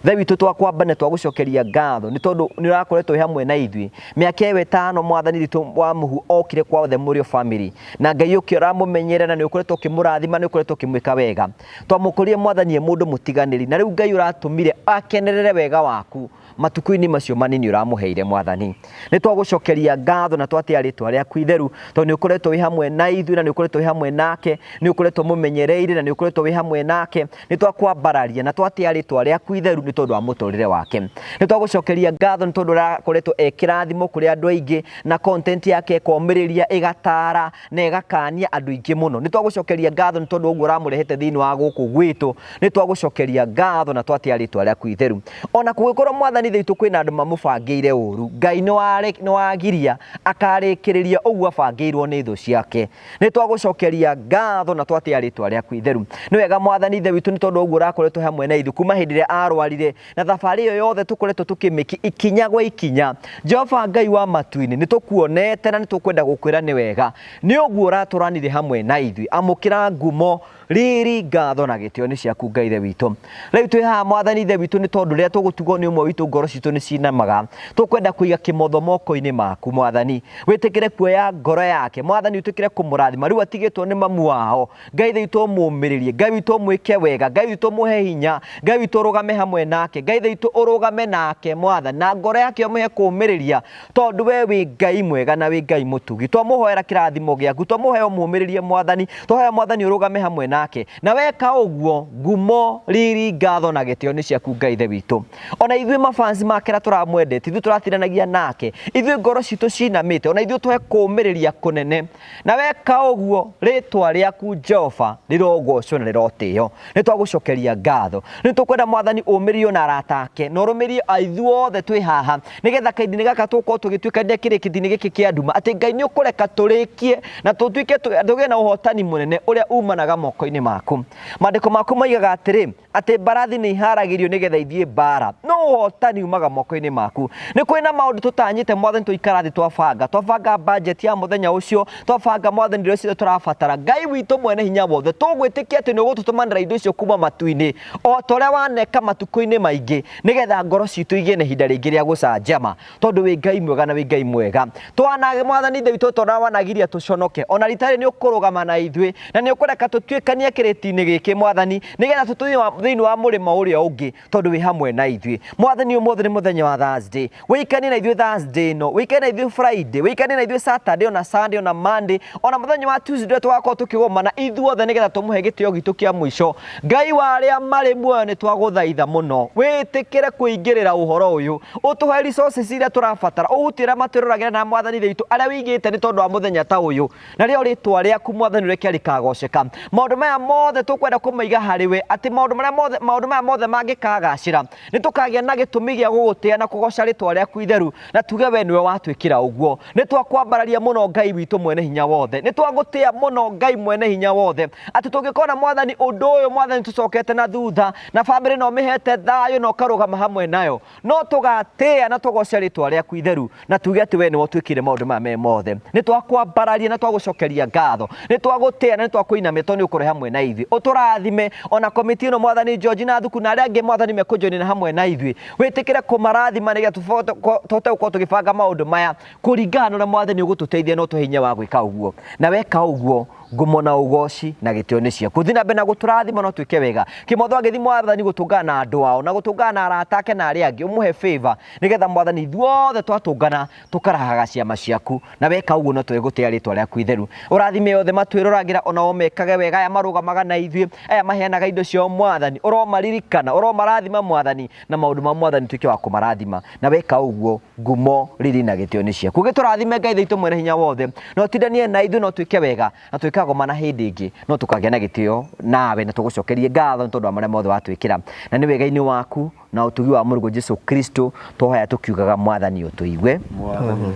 Ithe witũ, twakwamba na twagũcokeria ngatho nĩ tondũ nĩ ũrakoretwo wĩ hamwe na ithuĩ mĩaka ĩyo 5. Mwathani witũ wa Mũhu okire kwa the Mũrĩo family, na Ngai ũkĩ ũramũmenyerera na nĩ ũkoretwo ũkĩmũrathima, nĩ ũkoretwo ũkĩmwĩka wega. Twamũkũrire, Mwathani, e mũndũ mũtiganĩri, na rĩu Ngai ũratũmire akenerere wega waku matukũ-inĩ macio manini ũramũheire. Mwathani, nĩ twagũcokeria ngatho na twatĩa rĩtwa rĩaku itheru, tondũ nĩ ũkoretwo wĩ hamwe na ithuĩ na nĩ ũkoretwo wĩ hamwe nake, nĩ ũkoretwo mũmenyereire na nĩ ũkoretwo wĩ hamwe nake. Nĩ twakwambararia na twatĩa rĩtwa rĩaku itheru nĩ tondũ wa mũtũrĩre wake. Nĩ twagũcokeria ngatho nĩ tondũ ũrakoretwo e kĩrathimo kũrĩ andũ aingĩ, na content yake ĩkomĩrĩria, ĩgatara na ĩgakania andũ aingĩ mũno. Nĩ twagũcokeria ngatho nĩ tondũ ũguo ũramũrehete thĩinĩ wa gũkũ gwitũ. Nĩ twagũcokeria ngatho na twatĩa rĩtwa rĩaku itheru. Ona kũgĩkorwo, Mwathani witũ, kwĩna andũ mamũbangĩire ũru, Ngai nĩ wagiria akarĩkĩrĩria ũguo abangĩirwo nĩ thũ ciake. Nĩ twagũcokeria ngatho na twatĩa rĩtwa rĩaku itheru. Nĩ wega, Mwathani Ithe witũ, nĩ tondũ ũguo ũrakoretwo hamwe na ithuĩ kuma hĩndĩ ĩrĩa arwarire, na thabarĩ ĩyo yothe tũkoretwo tũkĩmĩki ikinya gwa ikinya. Jehova Ngai wa matu-inĩ, nĩ tũkuonete na nĩ tũkwenda gũkwĩra nĩ wega nĩ ũguo ũratũranire hamwe na ithuĩ. Amũkĩra ngumo, riri, ngatho na gĩtĩo nĩ ciaku, Ngai Ithe witũ. Rĩu twĩ haha, Mwathani Ithe witũ, nĩ tondũ rĩrĩa tũgũtugwo nĩ ũmwe witũ ngoro citũ nĩ cinamaga. Tũkwenda kũiga kĩmotho moko-inĩ maku. Mwathani, wĩtĩkĩre kuoya ngoro yake. Mwathani, ũtĩkĩre kũmũrathima rĩu atigĩtwo nĩ mamu wao. Ngai Ithe witũ, ũmũmĩrĩrie. Ngai witũ, ũmwĩke wega. Ngai witũ, ũmũhe hinya. Ngai witũ, ũrũgame hamwe nake. Ngai Ithe witũ, ũrũgame nake, Mwathani, na ngoro yake ũmũhe kũũmĩrĩria, tondũ we wĩ Ngai mwega na wĩ Ngai mũtugi. Twamũhoera kĩrathimo gĩaku, twamũhoya ũmũmĩrĩrie, Mwathani, twahoya, Mwathani, ũrũgame hamwe nake, na weka ũguo, ngumo, riri, ngatho na gĩtĩo nĩ ciaku, Ngai Ithe witũ. Ona ithuĩ mafans make na tũramwendete, ithuĩ tũratiranagia nake, ithuĩ ngoro citũ cinamĩte, ona ithuĩ tũhe kũũmĩrĩria kũnene, na weka ũguo, rĩtwa rĩaku Jehova rĩrogocwo na rĩrotĩo. Nĩ twagũcokeria ngatho. Nĩ tũkwenda, Mwathani, ũmĩrĩrio na arata ake na ũrũmĩrie ithuothe twĩ haha, nĩgetha kahinda-inĩ gaka tũgũkorwo tũgĩtuĩkania kĩrĩkĩti-inĩ gĩkĩ kĩa nduma, atĩ Ngai nĩ ũkũreka tũrĩkie na tũtuĩke tũgĩe na ũhotani mũnene ũrĩa umanaga moko-inĩ maku. Maandĩko maku moigaga atĩrĩ, atĩ mbarathi nĩ iharagĩrio nĩgetha ithiĩ mbara, no ũhotani umaga moko-inĩ maku. Nĩ kwĩ na maũndũ tũtanyĩte, Mwathani, tũikara thĩ twabanga, twabanga budget ya mũthenya ũcio, twabanga, Mwathani, indo ciothe tũrabatara. Ngai witũ mwene hinya wothe, tũgwĩtĩkia atĩ nĩ ũgũtũtũmanĩra indo icio kuma matu-inĩ o ta ũrĩa waneka matukũ-inĩ maingĩ, nĩgetha ngoro citũ igĩe na ihinda rĩngĩ rĩa gũcanjama, tondũ wĩ Ngai mwega na wĩ Ngai mwega. Twana, Mwathani Ithe witũ, tondũ wanagiria tũconoke, ona rita rĩrĩ nĩ ũkũrũgama na ithuĩ na nĩ ũkũreka tũtuĩkanie. Ũtũtuĩkanie kĩrĩti-inĩ gĩkĩ mwathani, nĩgetha tũtũnye thĩinĩ wa mũrĩmo ũrĩa ũngĩ, tondũ wĩ hamwe na ithuĩ. Mwathani, ũmũthĩ nĩ mũthenya wa Thursday, wĩikanie na ithuĩ Thursday ĩno, wĩikanie na ithuĩ Friday, wĩikanie na ithuĩ Saturday, ona Sunday, ona Monday, ona mũthenya wa Tuesday ũrĩa tũgakorwo tũkĩgomana ithuothe nĩgetha tũmũhe gĩtĩo gitũ kĩa mũico. Ngai wa arĩa marĩ muoyo, nĩ twagũthaitha mũno wĩtĩkĩre kũingĩrĩra ũhoro ũyũ, ũtũhe resources iria tũrabatara, ũhutie arĩa matwĩroragĩra na mwathani witũ arĩa wĩigĩte nĩ tondũ wa mũthenya ta ũyũ, na rĩo rĩtwa rĩaku mwathani reke rĩkagoceka. Maũndũ maya mothe tũkwenda kũmaiga harĩ we, atĩ maũndũ marĩa mothe, maũndũ maya mothe mangĩkagacĩra, nĩ tũkagĩa na gĩtũmi gĩa gũgũtĩa na kũgoca rĩtwa rĩaku itheru, na tuge we nĩwe watwĩkĩra ũguo. Nĩ twakwambararia mũno Ngai witũ mwene hinya wothe, nĩ twagũtĩa mũno Ngai mwene hinya wothe, atĩ tũngĩkona mwathani ũndũ ũyũ mwathani tũcokete na thutha, na bamĩrĩ no mĩhete thayũ na ũkarũgama hamwe nayo, no tũgatĩa na tũgoce rĩtwa rĩaku itheru, na tuge atĩ we nĩwe ũtwĩkĩire maũndũ maya me mothe. Nĩ twakwambararia na twagũcokeria ngatho, nĩ twagũtĩa na nĩ twakũinamia, tondũ nĩ ũkũrĩ hamwe na ithuĩ. Ũtũrathime ona komiti ĩno mwathani, George na Thuku na arĩa angĩ mwathani mekũjoinina hamwe na ithuĩ, wĩtĩkĩre kũmarathima nĩgetha tũhote gũkorwo tũgĩbanga maũndũ maya kũringana na ũrĩa mwathani ũgũtũteithia na ũtũhe hinya wa gwĩka ũguo. Na weka ũguo, ngumo na ũgoci na gĩtĩo nĩ ciaku. Thiĩ na mbere na gũtũrathima na ũtwĩke wega. Kĩmotho agĩthiĩ mwathani gũtũngana na andũ ao na gũtũngana na arata ake na arĩa angĩ, ũmũhe favor nĩgetha mwathani ithuothe twatũngana tũkarahaga ciama ciaku, na weka ũguo no tũgũtĩa rĩtwa rĩaku itheru. Ũrathime othe matwĩroragĩra, ona o mekage wega, aya marũgamaga na ithuĩ, aya maheanaga indo ciao mwathani, ũromaririkana, ũromarathima mwathani, na maũndũ ma mwathani tuĩke wa kũmarathima, na weka ũguo ngumo, riri na gĩtĩo nĩ ciaku. Gĩtũrathime Ngai witũ mwene hinya wothe, na ũtindanie na ithuĩ, no twĩke wega na twĩkagomana hĩndĩ ĩngĩ, no tũkagĩa na gĩtĩo nawe, na tũgũcokerie ngatho nĩ tondũ wa marĩa mothe watwĩkĩra, na nĩ wega-inĩ waku na ũtugi wa Mũrũguo Jesu Kristo twohoya tũkiugaga, mwathani ũtũigue,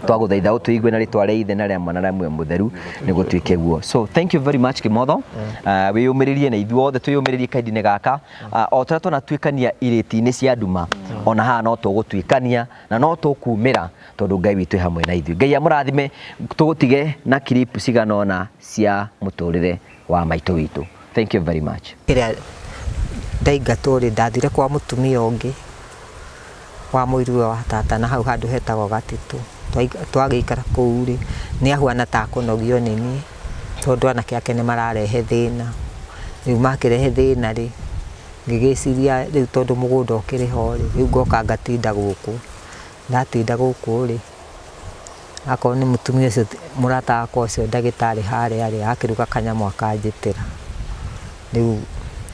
twagũthaitha ũtũigue, na rĩtwa rĩa Ithe na rĩa Mwana na rĩa Muoyo Mũtheru nĩ gũtuĩke guo. So thank you very much Kĩmotho. Wĩyũmĩrĩrie na ithuothe twĩyũmĩrĩrie kahinda-inĩ gaka, o ta ũrĩa twanatuĩkania irĩti-inĩ cia nduma, ona haha no tũgũtuĩkania na no tũkumĩra, tondũ Ngai witũ e hamwe na ithuĩ. Ngai amũrathime. Tũgũtige na clip cigana ũna cia mũtũrĩre wa maitũ witũ. Thank you very much. Ĩrĩa ndaingatwo rĩ, ndathire kwa mũtumia ũngĩ wa mũiruwe wa tata na hau handũ hetagwo Gatitũ. Twagĩikara kũu rĩ, nĩ ahuana ta akũnogio nĩ niĩ tondũ anake ake nĩ mararehe thĩna. Rĩu makĩrehe thĩna rĩ, ngĩgĩciria rĩu tondũ mũgũnda ũkĩrĩ ho rĩ, rĩu ngoka ngatinda gũkũ. Ndatinda gũkũ rĩ, akorwo nĩ mũtumia ũcio mũrata wakwa ũcio ndagĩtarĩ harĩa rĩ, akĩruga kanyamũ akanjĩtĩra. Rĩu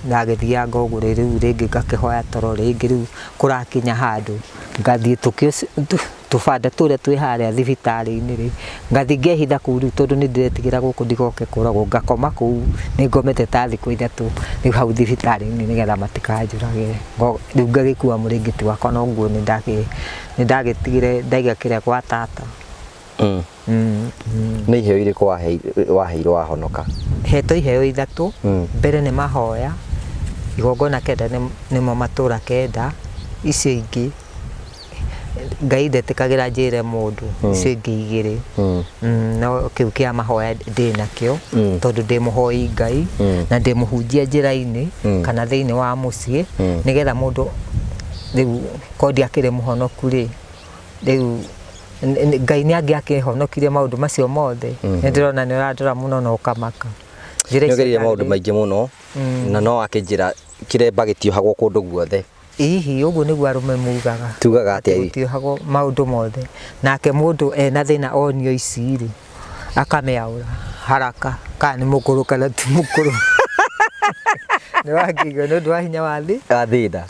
ndagĩthianga ũguo rĩu rĩngĩ ngakĩhoya toro, rĩngĩ rĩu kũrakinya handũ ngathiĩ tũbanda tũrĩa twĩ harĩa thibitarĩ-inĩ rĩ, ngathiĩ ngehitha kũu rĩu tondũ nĩ ndĩretigĩra gũkũ ndigoke kũragwo, ngakoma kũu, nĩ ngomete ta thikũ 3 rĩu hau thibitarĩ-inĩ nĩgetha matikanjũrage. Rĩu ngagĩkua mũrĩngĩti wakwa na ũguo nĩ ndagĩtigire ndaiga kĩrĩa gwa tata. Nĩ iheo irĩkũ waheirwo wahonoka? Hetwo iheo 3. Mbere nĩ mahoya, igongona 9 nĩmo matũra 9, icio ingĩ Ngai ndetĩkagĩra njĩre mũndũ, icio ingĩ 2. No kĩu kĩa mahoya ndĩ nakĩo, tondũ ndĩ mũhoi Ngai na ndĩ mũhunjia njĩra-inĩ kana thĩinĩ wa mũciĩ, nĩgetha mũndũ rĩu korwo ndiakĩrĩ mũhonoku rĩ, rĩu Ngai nĩ angĩakĩhonokirie maũndũ macio mothe. Nĩ ndĩrona nĩ ũrandora mũno na ũkamaka. Njĩra Nĩ icio ũgereire maũndũ maingĩ mũno, na no akĩnjĩra kĩremba gĩtiohagwo kũndũ guothe. Hihi ũguo nĩguo arũme mugaga? Tugaga atĩa? Gũtiohagwo maũndũ mothe. Nake mũndũ ena thĩna onio ici rĩ, akamĩaũra haraka kana nĩ mũkũrũ kana ti mũkũrũ. Nĩ wakĩigua nĩ ũndũ wa hinya wa thĩ? Wa thĩna.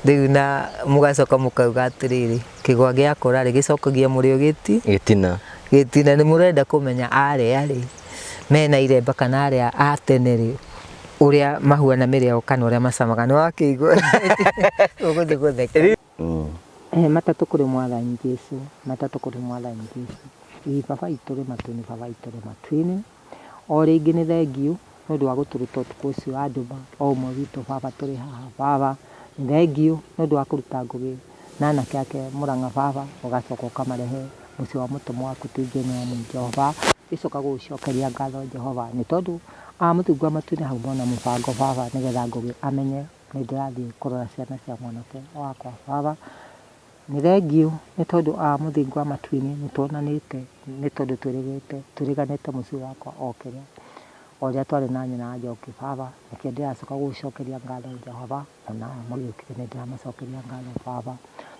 Rĩu na mũgacoka mũkauga atĩrĩrĩ, kĩgwa gĩakũra rĩ, gĩcokagia mũrĩo gĩti? Gĩtina. Gĩtina. Nĩ mũrenda kũmenya arĩa rĩ, mena iremba kana arĩa a tene rĩ, ũrĩa mahuana mĩrĩo kana ũrĩa macamaga. Nĩ wakĩigua? Ũgũthiĩ gũtheka. Matatũ kũrĩ mwathani Jesu, matatũ kũrĩ mwathani Jesu. Ĩ baba itũ ũrĩ matu-inĩ, baba itũ ũrĩ matu-inĩ. O rĩngĩ nĩ thengiũ nĩ ũndũ wa gũtũruta ũtukũ ũcio wa nduma, o ũmwe witũ baba tũrĩ haha. Baba, nĩ thengiũ nĩ ũndũ wa kũruta Ngũgĩ na anake ake Mũrang'a baba, ũgacoka ũkamarehe mũciĩ wa mũtũmwo waku TJ Nyamu Jehova. Ngĩcoka gũgũcokeria ngatho Jehova nĩ tondũ mũthingu wa matu-inĩ hau mona mũbango baba nĩgetha Ngũgĩ amenye nĩ ndĩrathiĩ kũrora ciana cia mwanake wakwa baba. Nĩ thengiũ nĩ tondũ mũthingu wa matu-inĩ nĩ tuonanĩte nĩ tondũ twĩrĩgĩte twĩrĩganĩte mũciĩ wakwa o kĩrĩa. O ũrĩa twarĩ na nyina Njoki baba, nĩkĩo ndĩracoka gũgũcokeria ngatho Jehova, ona aya magĩũkire nĩ ndĩramacokeria ngatho baba.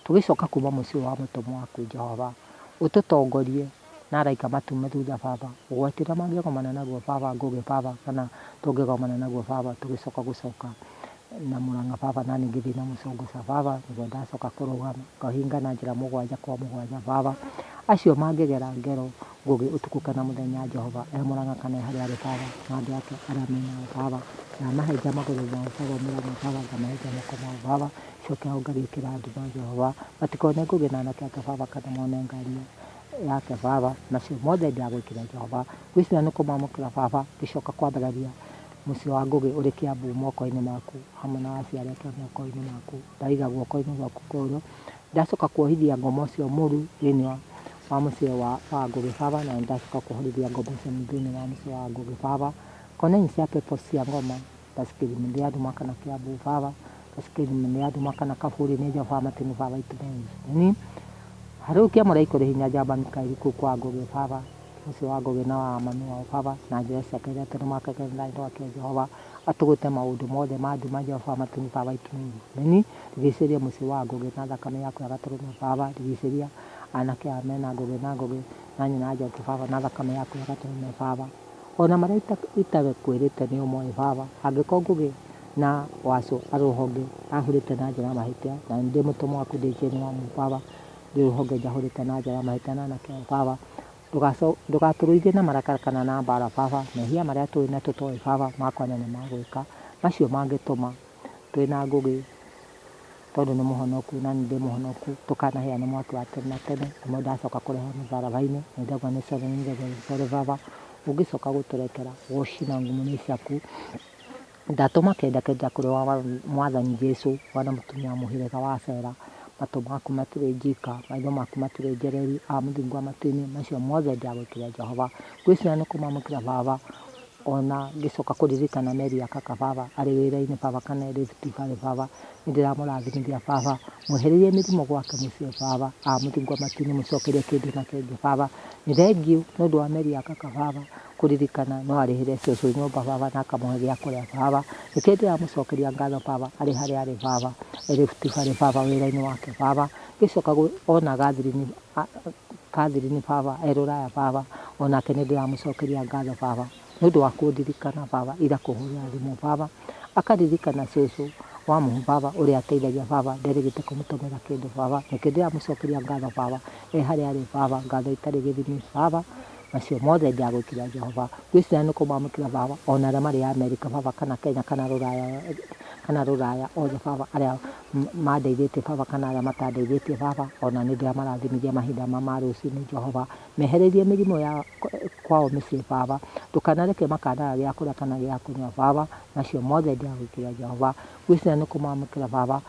Tũgĩcoka kuma mũciĩ ũyũ wa mũtũmwo waku Jehova, ũtũtongorie na araika matume thutha baba, ũgwati ũrĩa mangĩgomana naguo baba, Ngũgĩ baba, kana tũngĩgomana naguo baba, tũgĩcoka gũcoka na Mũrang'a baba, naniĩ ngĩthiĩ na Mũcongoca baba, nĩguo ndacoka kũrũgama, ngahinga na njĩra mũgwanja kwa mũgwanja baba. Acio mangĩgera ngero Ngũgĩ ũtukũ kana mũthenya Jehova e Mũrang'a kana e harĩa arĩ baba, na andũ ake arĩa me nao baba. Ndamahenja magũrũ mao baba Mũrang'a baba, ngamahenja moko mao baba, coke hau ngarĩkĩra nduma Jehova, matikone Ngũgĩ na anake ake baba kana mone ngari yake baba, macio mothe ndagwĩkĩra Jehova. Gwĩciria nĩ kũmamũkĩra baba, ngĩcoka kwambararia mũciĩ wa Ngũgĩ ũrĩ Kiambu moko-inĩ maku, hamwe na aciari ake moko-inĩ maku. Ndaiga guoko-inĩ gwaku kwa ũrĩo, ndacoka kuohithia ngoma ũcio mũru thĩinĩ wa mũciĩ wa Ngũgĩ baba, na ndacoka kuohorithia ngoma ũcio mũru thĩinĩ wa mũciĩ wa Ngũgĩ baba. Koneni cia pepo cia ngoma, basikeli nĩ andũ kana Kiambu baba, basikeli nĩ andũ kana kaburi nĩ Jehova matini baba itume. Harũkia mũraika ũrĩ hinya njamba Mikaeli kũu kwa Ngũgĩ baba, mũciĩ wa Ngũgĩ na wa mami wao baba, na njĩra ciake iria tene makagenda gwake Jehova, atũgũte maũndũ mothe ma nduma Jehova matini baba itume. Rigicĩria mũciĩ wa Ngũgĩ na thakame yaku ya gatũrũme baba, rigicĩria anake aya mena Ngũgĩ na Ngũgĩ na nyina Njoki baba na thakame yaku ya gatũrũme baba. Ona marĩa itakwĩrĩte nĩ ũmoĩ baba, angĩkorwo Ngũgĩ na Wacũ arĩ rũhonge ahũrĩte na njĩra ya mahĩtia, na ndĩ mũtũmwo waku ndĩ Jane wa baba, ndĩ rũhonge njahũrĩte na njĩra ya mahĩtia na anake ao baba, ndũgatũrũithie na marakara kana na mbara baba, mehia marĩa tũĩ na tũtoĩ baba, ma kwaria na ma gwĩka, macio mangĩtũma twĩ na Ngũgĩ tondũ nĩ mũhonoku na niĩ ndĩ mũhonoku, tũkanahĩa nĩ mwaki wa tene na tene, nĩmo ndacoka kũrehe mũtharaba-inĩ, nĩ ndauga nĩ sorry, nĩ ndauga nĩ sorry baba, ũngĩcoka gũtũrekera gũcina ngumo nĩ ciaku. Ndatũma kenda kenda kũrĩ wa mwathani Jesu, wana mũtumia mũhĩrĩga wa Sera, matũ maku matirĩ njika, maitho maku matirĩ njereri, a mũthingu wa matu-inĩ, macio mothe ndagwĩkĩra Jehova. Ngwĩciria nĩ kũmamũkĩra baba, ona ngĩcoka kũririkana Mary ya kaka baba, arĩ wĩra-inĩ baba kana Rift Valley baba, nĩ ndĩramũrathimithia baba, mwehererie mĩrimũ gwake mũciĩ baba, a mũthingu wa matu-inĩ mũcokerie kĩndũ na kĩngĩ baba. Nĩ thengiũ nĩ ũndũ wa Mary ya kaka baba, kũririkana no arĩhĩre cũcũ nyũmba baba na akamũhe gĩa kũrĩa baba. Nĩkĩo ndĩramũcokeria ngatho baba arĩ harĩa arĩ baba, Rift Valley baba wĩra-inĩ wake baba. Ngĩcoka ona Catherine baba e rũraya baba, onake nĩ ndĩramũcokeria ngatho baba nĩ ũndũ wa kũndirikana baba, ira kũhũrĩra thimũ baba, akaririkana cũcũ wa mũhu baba ũrĩa ateithagia baba, nderĩgĩte kũmũtũmĩra kĩndũ baba, nĩkĩo ndĩramũcokeria ngatho baba e harĩa arĩ baba, ngatho itarĩ gĩthimi baba, macio mothe ndagwĩkĩra Jehova. Ngwĩciria nĩ kũmamũkĩra baba, ona arĩa marĩ Amerika baba kana Kenya kana Rũraya othe baba arĩa mandeithĩtie baba kana arĩa matandeithĩtie baba, ona nĩ ndĩramarathimithia mahinda ma rũcinĩ Jehova, mehererie mĩrimũ ya kwao mĩciĩ baba, ndũkanareke makanaga gĩa kũrĩa kana gĩa kũnyua baba, macio mothe ndĩragwĩkĩra Jehova. Ngwĩciria nĩ kũmamũkĩra baba,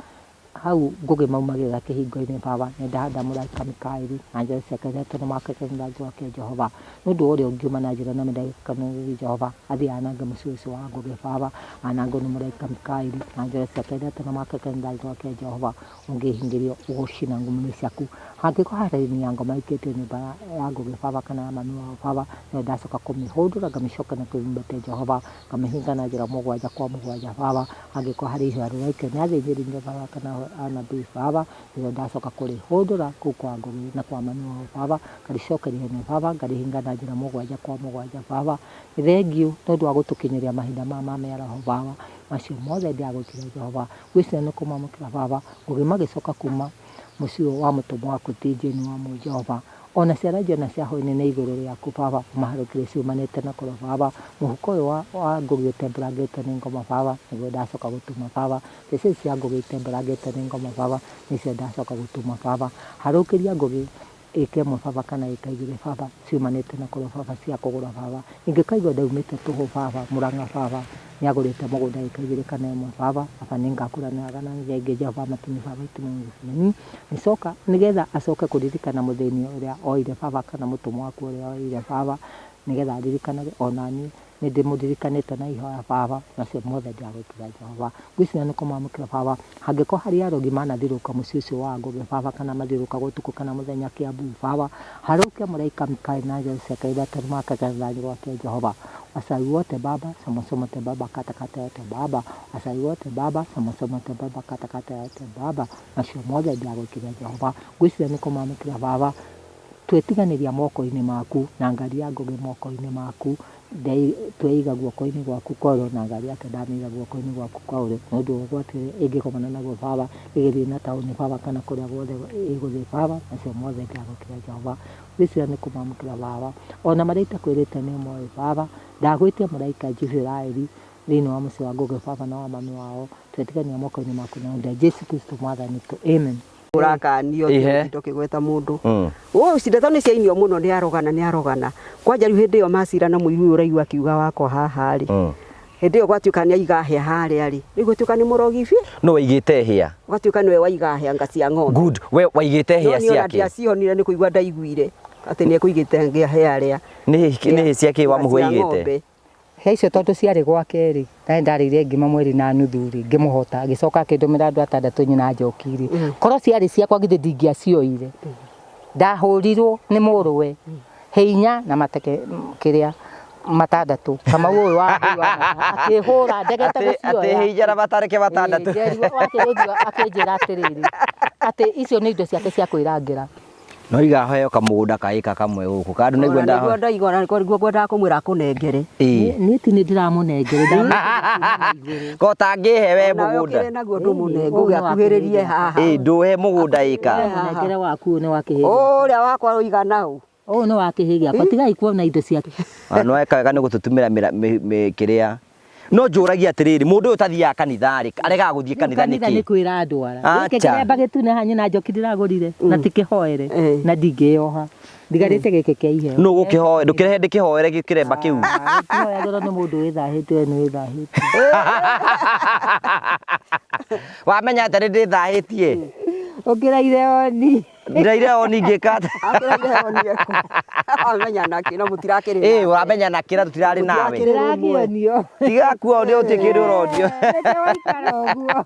hau Ngũgĩ maumagĩrĩra kĩhingo-inĩ baba, nĩ ndahanda mũraika Mikaeli na njĩra ciake iria tondũ makagenda gwake Jehova, nĩ ũndũ wa ũrĩa ũngiuma na njĩra na mĩndagĩka Jehova, athiĩ anange mũciĩ ũcio wa Ngũgĩ baba, anangwo nĩ mũraika Mikaeli na njĩra ciake iria tondũ makagenda gwake Jehova, ũngĩhingĩrio ũgũcina ngumo-inĩ ciaku. Hangĩkorwo harĩ mĩrango maikĩtio nyũmba ya Ngũgĩ baba kana ya mami wao baba, nĩyo ndacoka kũmĩhũndũra ngamĩcoka na kũmĩte Jehova, ngamĩhinga na njĩra mũgwanja kwa mũgwanja baba, angĩkorwo harĩ ihoya rĩraikio nĩ athĩnjĩri Ngai baba kana anabii baba, nĩrĩo ndacoka kũrĩhũndũra kũu kwa Ngũgĩ na kwa mami wao baba, ngarĩcokeria hene baba, ngarĩhinga na njĩra mũgwanja kwa mũgwanja baba. Nĩ thengiũ nĩ ũndũ wa gũtũkinyĩria mahinda maya ma mĩaraho baba, macio mothe ndĩragwĩkĩra Jehova. Ngwĩciria nĩ kũmamũkĩra baba, Ngũgĩ magĩcoka kuma mũciĩ wa mũtũmwo waku ti Jane wa mũ Jehova. Ona ciara Jona cia hwaĩ-inĩ nĩ igũrũ rĩaku baba, ũmaharũkĩrie ciumanĩte na kũrĩa baba. Mũhuko ũyũ wa Ngũgĩ ũtembũrangĩtwo nĩ ngoma baba, nĩguo ndacoka gũtuma baba. Mbeca ici cia Ngũgĩ itembũrangĩtwo nĩ ngoma baba, nĩcio ndacoka gũtuma baba. Harũkĩria Ngũgĩ ĩka ĩmwe baba kana ĩka igĩrĩ baba, ciumanĩte na kũrĩa baba cia kũgũra baba. Ingĩkaigua ndaumĩte tũhũ baba, Mũrang'a baba nĩagũrĩte mũgũnda ĩka igĩrĩ kana ĩmwe baba, baba nĩngakũranĩraga na njĩra ĩngĩ Jehova matini baba itimũ nĩcoka nĩgetha acoke kũririkana mũthĩni ũrĩa oire baba kana mũtũmwo waku ũrĩa oire baba, nĩgetha aririkanage onaniĩ. Nĩ ndĩmũririkanĩte na ihoya Baba, macio mothe ndĩragwĩkĩra Jehova. Ngwĩciria nĩ kũmwamũkĩra Baba, hangĩkorwo harĩ arogi manathiũrũrũka mũciĩ ũcio wa Ngũgĩ Baba, kana mathiũrũrũkaga ũtukũ kana mũthenya Kĩambu Baba, harũkia mũraika Mikaeli na anjelo ciake ithatũ nĩmakagera gwake Jehova. Wachawi wote Baba, somosomote Baba, katakata yote Baba, wachawi wote Baba, somosomote Baba, katakata yote Baba, macio mothe ndĩragwĩkĩra Jehova. Ngwĩciria nĩ kũmwamũkĩra Baba, twetiganĩria moko-inĩ maku na ngari ya Ngũgĩ moko-inĩ maku, tweiga guoko-inĩ gwaku kwa ũrĩo na ngari yake ndamĩiga guoko-inĩ gwaku kwa ũrĩo, nĩ ũndũ wa ũgwati ũrĩa ĩngĩgomana naguo Baba, ĩgĩthiĩ na taũni Baba kana kũrĩa guothe ĩgũthiĩ Baba, macio mothe ndĩragwĩkĩra Jehova. Ngwĩciria nĩ kũmwamũkĩra Baba, ona marĩa itakwĩrĩte nĩ ũmoĩ Baba, ndagwĩtia mũraika Jibiraeli thĩinĩ wa mũciĩ wa Ngũgĩ Baba na wa mami wao, twetigania moko-inĩ maku na ũndũ wa Jesu Kristo mwathani witũ. Amen. Ũrakanio Ihe. ndũkĩgweta mũndũ. Ũ ndeto nĩ ciainio mũno nĩ arogana nĩ arogana. Kwanja rĩu hĩndĩ ĩyo macira na mũiru ũyũ ũraigua akiuga wakwa haha rĩ. Hĩndĩ ĩyo gwatuĩka nĩ aiga hĩa harĩa rĩ. Rĩu gwatuĩka nĩ mũrogi biũ. No waigĩte hĩa. Gwatuĩka nĩwe waiga hĩa nga cia ng'ombe. Good. We waigĩte No hĩa niĩ ona ciake. ndiacionire nĩ kũigua ndaiguire atĩ nĩ ekũigĩte ngĩa hĩa rĩa. Nĩ hĩa ciake wa mũhu Cia aigĩte. ng'ombe. Hĩa icio tondũ ciarĩ gwake rĩ, na ndarĩire ngima mweri na nuthu rĩ, ngĩmũhota, agĩcoka akĩndũmĩra andũ atandatũ nyina njoki rĩ, korwo ciarĩ ciakwa githĩ ndingĩacioire. Ndahũrirwo nĩ mũrũwe, hĩa inya na mateke kĩrĩa matandatũ. Kamau ũyũ wa akĩhũra ndegete Atĩ gũcioya. hĩa inya na matareke matandatũ. Nderirwo akĩnjĩra atĩrĩrĩ, atĩ icio nĩ indo ciake cia kwĩrangĩra. No igaheo kamũgũnda ka ĩka kamwe gũkũ. Kandũ nĩguo Ona nĩguo ndaho. ndaigua na nĩguo ngwendaga kũmwĩra akũnengere. Ĩĩ. Niĩ ti nĩ ndĩramũnengere, ndamũnengere. Ko tangĩhe we Onawe mũgũnda. ũkĩrĩ naguo ndũmũne ngũgĩakuhĩrĩrie haha. Ĩĩ ndũhe mũgũnda ĩka. Mũnengere waku ũyũ nĩ wa kĩhĩ. Ũrĩa wakwa ũigana ũ. Ũyũ nĩ wa kĩhĩ gĩakwa, tigai kuona indo ciake. No weka wega nĩ gũtũtumĩra kĩrĩa. No njũragia atĩrĩrĩ, mũndũ ũyũ ũtathiaga kanitha rĩ, aregaga gũthiĩ kanitha Kanitha nĩ nĩkĩ? kwĩra andũ ara. Acha. Gĩkĩ kĩremba gĩtune haha nyina njoki ndĩragũrire na ti kĩhoere na ndingĩyoha. Ndigarĩte gĩkĩ kĩa iheo. Nũ gũkĩhoe, ndũkĩrehe ndĩkĩhoere kĩremba kĩu. Gĩtihoyagĩrwo nĩ mũndũ wĩthahĩte, we nĩ wĩthahĩte. Wamenya atĩa nĩ ndĩthahĩtie? Ũkĩraire oni. Ndĩraire oni ngĩka atĩa? Akĩraire oni ekũ. Amenya nakĩ na mũtirakĩrĩ. Ĩĩ ũramenya nakĩ na tũtirarĩ nawe. Mũtirakĩrĩ rũmwe. Ndĩrakĩonio. Tiga kuonio gũtirĩ kĩndũ ũronio. Reke waikara ũguo.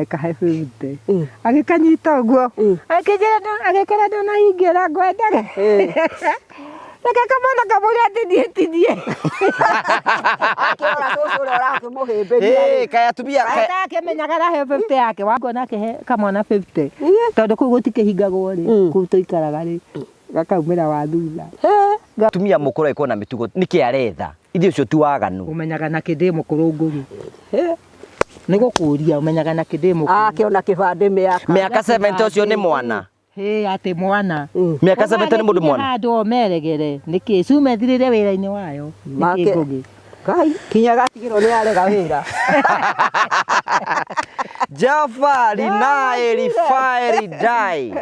Kahe bĩute. Agĩkanyita ũguo. Akĩnjĩra agĩkora ndũnahingĩra ngwendaga. Reke kamwana kamũria atinie tinie. Akĩrora cũcũ ũrĩa ũrakĩmũhĩmbĩria. Ĩĩ kaĩ atumia kaĩ Atakĩmenyaga arahe 50 yake wangona akĩhe kamwana 50 tondũ kũu gũtikĩhingagwo rĩ kũu tũikaraga rĩ gakaumĩra wa thutha. Atumia mũkũrũ agĩkorwo na mĩtugo nĩkĩ aretha? Ithuĩ ũcio ti waganu. Ũmenyaga nakĩ ndĩ mũkũrũ Ngũgĩ? Nĩ gũkũria ũmenyaga nakĩ ndĩ mũkũrũ. Akĩona kĩbandĩ mĩaka. Mĩaka 70 ũcio nĩ mwana. Hĩ atĩ mwana. Mĩaka 70 nĩ mũndũ mwana. Handũ o meregere nĩkĩ cuma ĩthirĩre wĩra-inĩ wayo nĩkĩ Make- Ngũgĩ? Ngai kinya gatigĩrwo nĩ arega wĩra. Jafari nae rifai ridai.